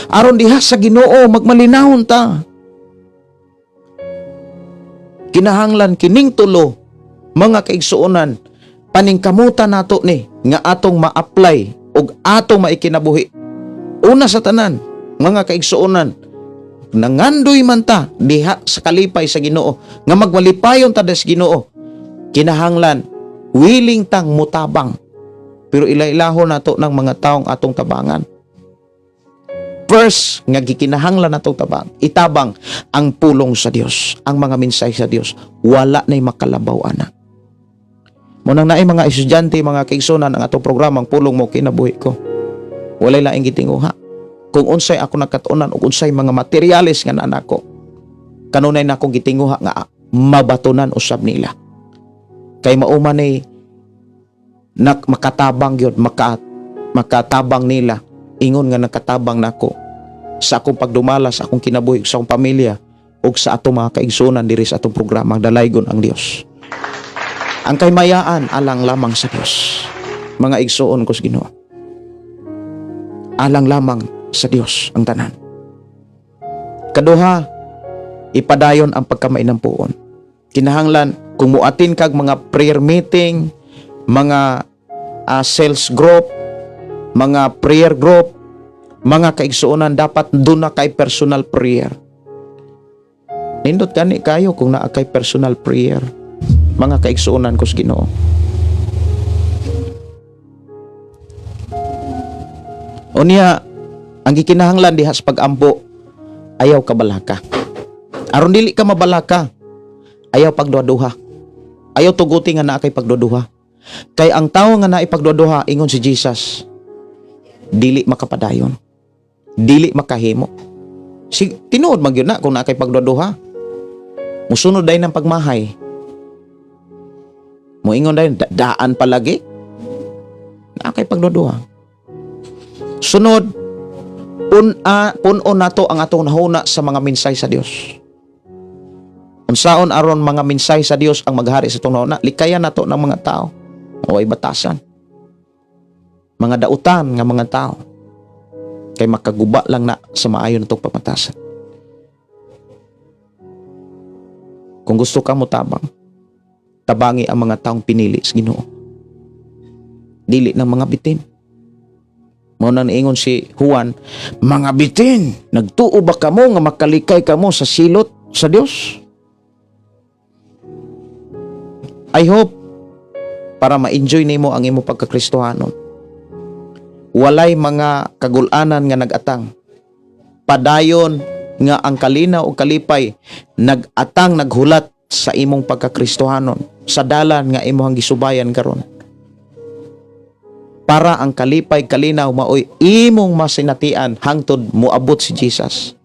Aron diha sa Ginoo magmalinahon ta. Kinahanglan kining tulo, mga kaigsuonan, paningkamutan nato ni nga atong ma-apply ug atong maikinabuhi. Una sa tanan, mga kaigsuonan, nangandoy man ta diha sa kalipay sa Ginoo, nga magmalipayon ta sa Ginoo, kinahanglan willing tang mutabang. Pero ila-ilahon nato ng mga taong atong tabangan. First, nga gikinahanglan natong tabang, itabang ang pulong sa Dios, ang mga mensahe sa Dios. Wala na'y makalabaw ana. Mao nang naay mga estudyante, mga kaigsunan, ang atong programa, ang Pulong Mo Kinabuhi Ko. Walay laing gitinguha. Kung unsay ako nakatunan ug unsay mga materyales nga naa nako, kanunay na akong gitinguha nga mabatunan usab nila. Kay mao man ni nak makatabang gyud, makatabang nila ingon nga nakatabang nako sa akong pagdumala sa akong kinabuhi, sa akong pamilya ug sa atong mga kaigsunan diri sa atong programa. Dalaygon ang Dios. Ang kaymayaan alang lamang sa Dios. Mga igsuon ko sa Ginoo. Alang lamang sa Dios ang tanan. Kaduha, ipadayon ang pagkamainampuon. Kinahanglan kung muatin kag mga prayer meeting, mga sales group, mga prayer group, mga kaigsuonan, dapat duna kay personal prayer. Nindot gani kayo kung naa kay personal prayer, mga kaigsuonan ko sa Ginoo. Unya, ang gikinahanglan diha sa pag-ampo, ayaw kabalaka. Aron dili ka mabalaka, ayaw pagduha-duha. Ayaw tuguti nga naa kay pagduha. Kay ang tawo nga naay pagduha, ingon si Jesus, dili makapadayon. Dili makahimo. Si tinuod man gyud na kung naa kay pagduha. Musunod day ng pagmahay. Moingon dayon, daan palagi. Naa kay pagduha. Sunod, puno nato ang atong nahuna sa mga minsay sa Dios. Unsaon aron mga minsay sa Dios ang maghari sa atong nahuna? Likayan nato ng mga tao o ay batasan. Mga dautan nga mga tao. Kay makaguba lang na sa maayo natong pamatasan. Kung gusto ka mo tabang, tabangi ang mga taong pinili sa Ginoo. Dili ng mga bitin. Mao nang niingon si Juan, "Mga bitin, nagtuo ba kamo nga makalikay kamo sa silot sa Dios?" I hope para ma-enjoy nimo ang imo pagkakristohanon. Walay mga kagulanan nga nag-atang. Padayon nga ang kalinaw o kalipay nag-atang, naghulat sa imong pagkakristohanon, sa dalan nga imong gisubayan karon. Para ang kalipay, kalinaw maoy imong masinatian hangtod moabot si Jesus.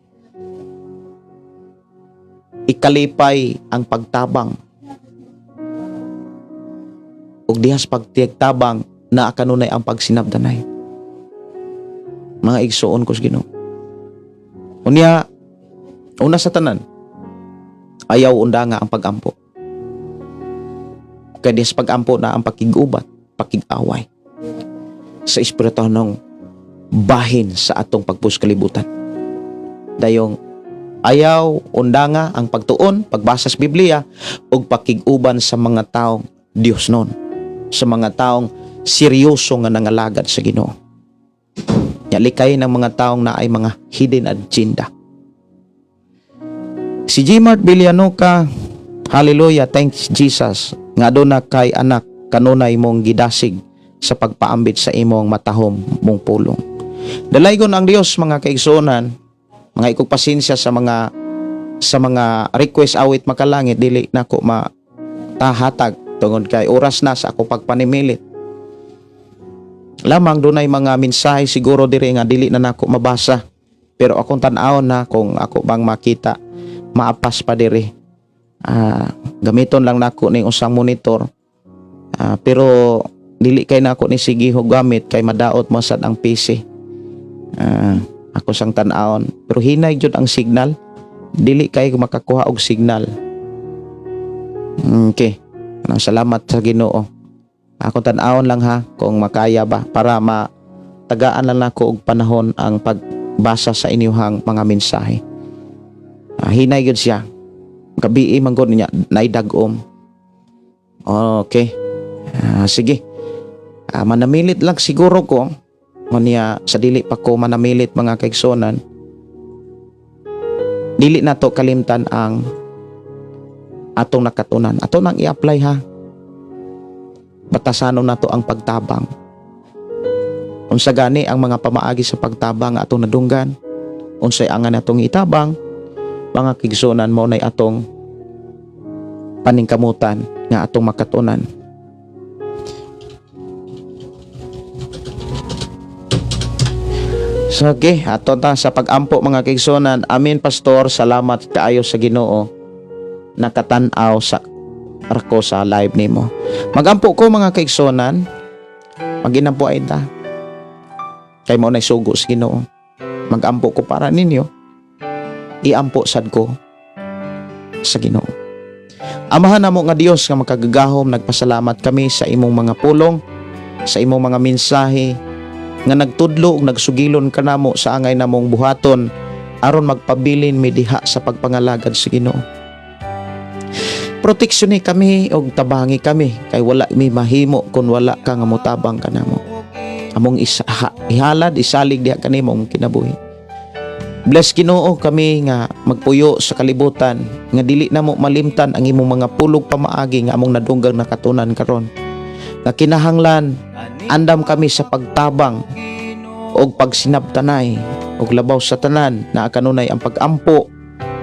Ikalipay ang pagtabang. Ug dihas pagtabang naa kanunay ang pagsinabdanay. Mga igsuon ko sa Ginoo. Unya, una sa tanan, ayaw undanga ang pag-ampo. Kay dihas pag-ampo na ang pakig-ubat, pakig-away sa espirituhanong bahin sa atong pagpus kalibutan. Dayong ayaw undanga ang pagtuon, pagbasa sa Biblia ug pakig-uban sa mga taong Dios nun, sa mga taong seryoso nga nangalagad sa Ginoo. Nya likay ng mga taong naay mga hidden agenda. Si Gmart Villanoca, Hallelujah, thanks Jesus nga aduna kay anak kanunay mong gidasig sa pagpaambit sa imong matahom mong pulong. Dalaygon ang Dios, mga kaigsuonan, mga ikog pasensya sa mga request awit makalangit, dili nako matahatag tungod kay oras na sa ako pagpanimilit. Lamang dunay mga mensahe siguro diri nga dili na nako mabasa. Pero akong tan-awon na kung ako bang makita maapas pa diri. Gamiton lang nako ning usang monitor. Pero dili kay nako ni sige gamit kay madaot mo sad ang PC. Ako sang tan-awon. Pero hinay jud ang signal. Dili kay makakuha og signal. Okay. Ano, salamat sa Ginoo. Ako tan-awon lang ha kung makaya ba para matagaan lang nako og panahon ang pagbasa sa inyuhang mga mensahe. Hinay gyud siya. Gabii man gud niya naidag-om. Okay. Sige. Manamilit lang siguro ko. Unya sa dili pa ko manamilit, mga kaigsuonan. Dili nato kalimtan ang atong nakatunan. Ato nang i-apply ha. Batasanon nato ang pagtabang. Unsa gani ang mga pamaagi sa pagtabang nga atong nadunggan? Unsay angan natong itabang? Mga kaigsuonan, mao nay atong paningkamutan nga atong makatunan. So, okay, ato ta sa pag-ampo, mga kaigsuonan. Amen, Pastor. Salamat kaayo sa Ginoo. Nakatan-aw sa rako sa live nimo. Magampo ko, mga kaigsuonan. Maginampo ay ta. Kay mao nay sugo sa Ginoo. Magampo ko para ninyo. Iampo sad ko sa Ginoo. Amahan namo nga Dios nga makagagahom, nagpasalamat kami sa imong mga pulong, sa imong mga mensahe nga nagtudlo ug nagsugilon kanamo sa angay namong buhaton aron magpabilin mi diha sa pagpangalagad sa Ginoo. Proteksyon ni kami og tabangi kami kay wala mi mahimo kung wala ka nga motabang kanamo. Among ihalad, isalig diha kanimo ang kinabuhi. Bless, Ginoo, kami nga magpuyo sa kalibutan nga dili namo malimtan ang imong mga pulong, pamaagi nga among nadunggang nakatunan karon. Nga kinahanglan andam kami sa pagtabang og pagsinabtanay og labaw sa tanan, naa kanunay ang pagampo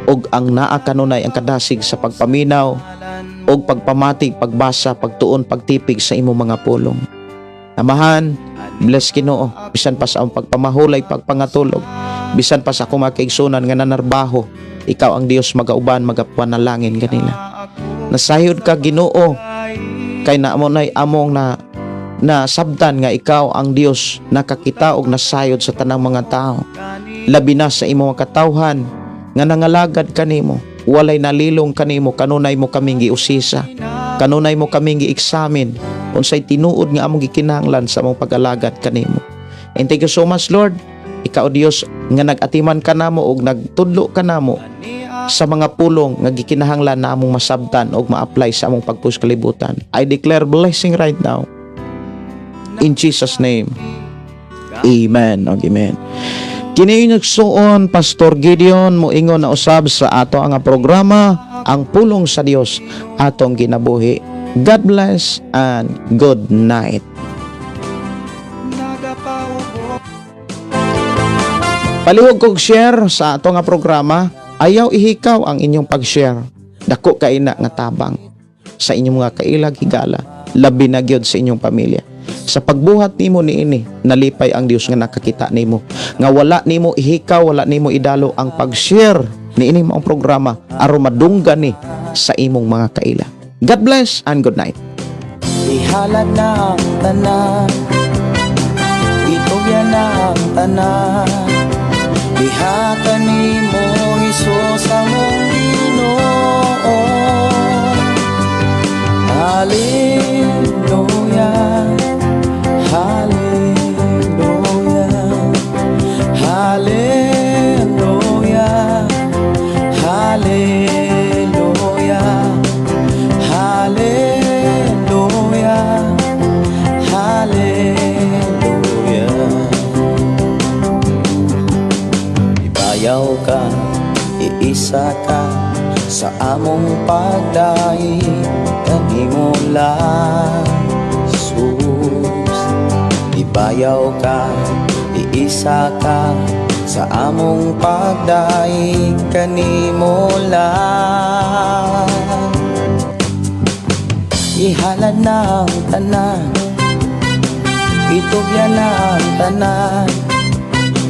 og ang naa kanunay ang kadasig sa pagpaminaw og pagpamati, pagbasa, pagtuon, pagtipig sa imong mga pulong. Amahan, bless, Ginoo, bisan pa sa among pagpamahulay, pagpangatulog, bisan pa sa akong mga kaigsunan nga nanarbaho, ikaw ang Dios magauban, magapanalangin kanila. Nasayod ka, Ginoo, kay naamo nay among na na sabtan nga ikaw ang Dios nakakita og nasayod sa tanang mga tao. Labi na sa imong mga katawhan nga nangalagad kanimo, walay nalilong kanimo, kanunay mo kaming giusisa. Kanunay mo kaming gi-examine unsay tinuod nga among gikinahanglan sa among pag-alagad kanimo. And thank you so much, Lord. Ikaw Dios nga nag-atiman kanamo og nagtudlo kanamo sa mga pulong nga gikinahanglan na among masabtan og ma-apply sa among pagpuyo sa kalibutan. I declare blessing right now. In Jesus' name. Amen. Og amen. Kini nagsuon Pastor Gideon moingon na usab sa ato ang programa, Ang Pulong sa Dios Atong Ginabuhi. God bless and good night. Nagapaubo. Palihog kog share sa ato nga programa, ayaw ihikaw ang inyong pag-share. Dako kay na nga tabang sa inyong mga kailag higala, labi na gyud sa inyong pamilya. Sa pagbuhat nimo niini, nalipay ang Dios nga nakakita nimo. Nga wala nimo ihikaw, wala nimo idalo ang pag-share niini maong programa aron madunggan ni sa imong mga kaila. God bless and good night. Ihalad na ang tanan, itugyan na ang tanan. Diha kanimo, Hesus among Ginoo. Hallelujah, Hallelujah, Hallelujah, Hallelujah, Hallelujah, Hallelujah. Ibayaw ka, iisa ka. Sa among pagdaig kanimo lang, Jesus. Ibayaw ka, iisa ka sa among pagdaig kanimo lang. Ihalad na ang tanan, itugyan na ang tanan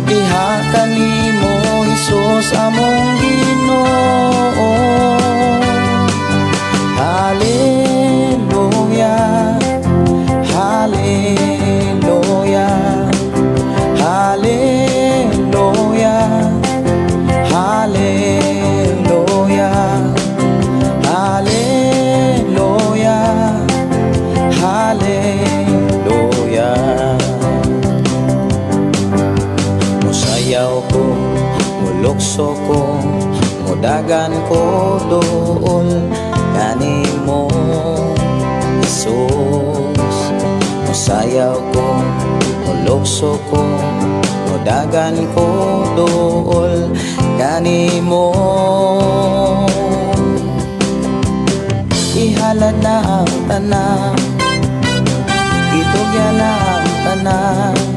diha kanimo, Hesus among Ginoo. Hallelujah. Hallelujah. Hallelujah. Hallelujah. Hallelujah. Hallelujah. Musayaw ko, mulukso ko, mudagan ko duol kanimo, Jesus. Musayaw ko, mulukso ko, mudagan ko duol kanimo. Ihalad na ang tanan, itugyan na ang tanan.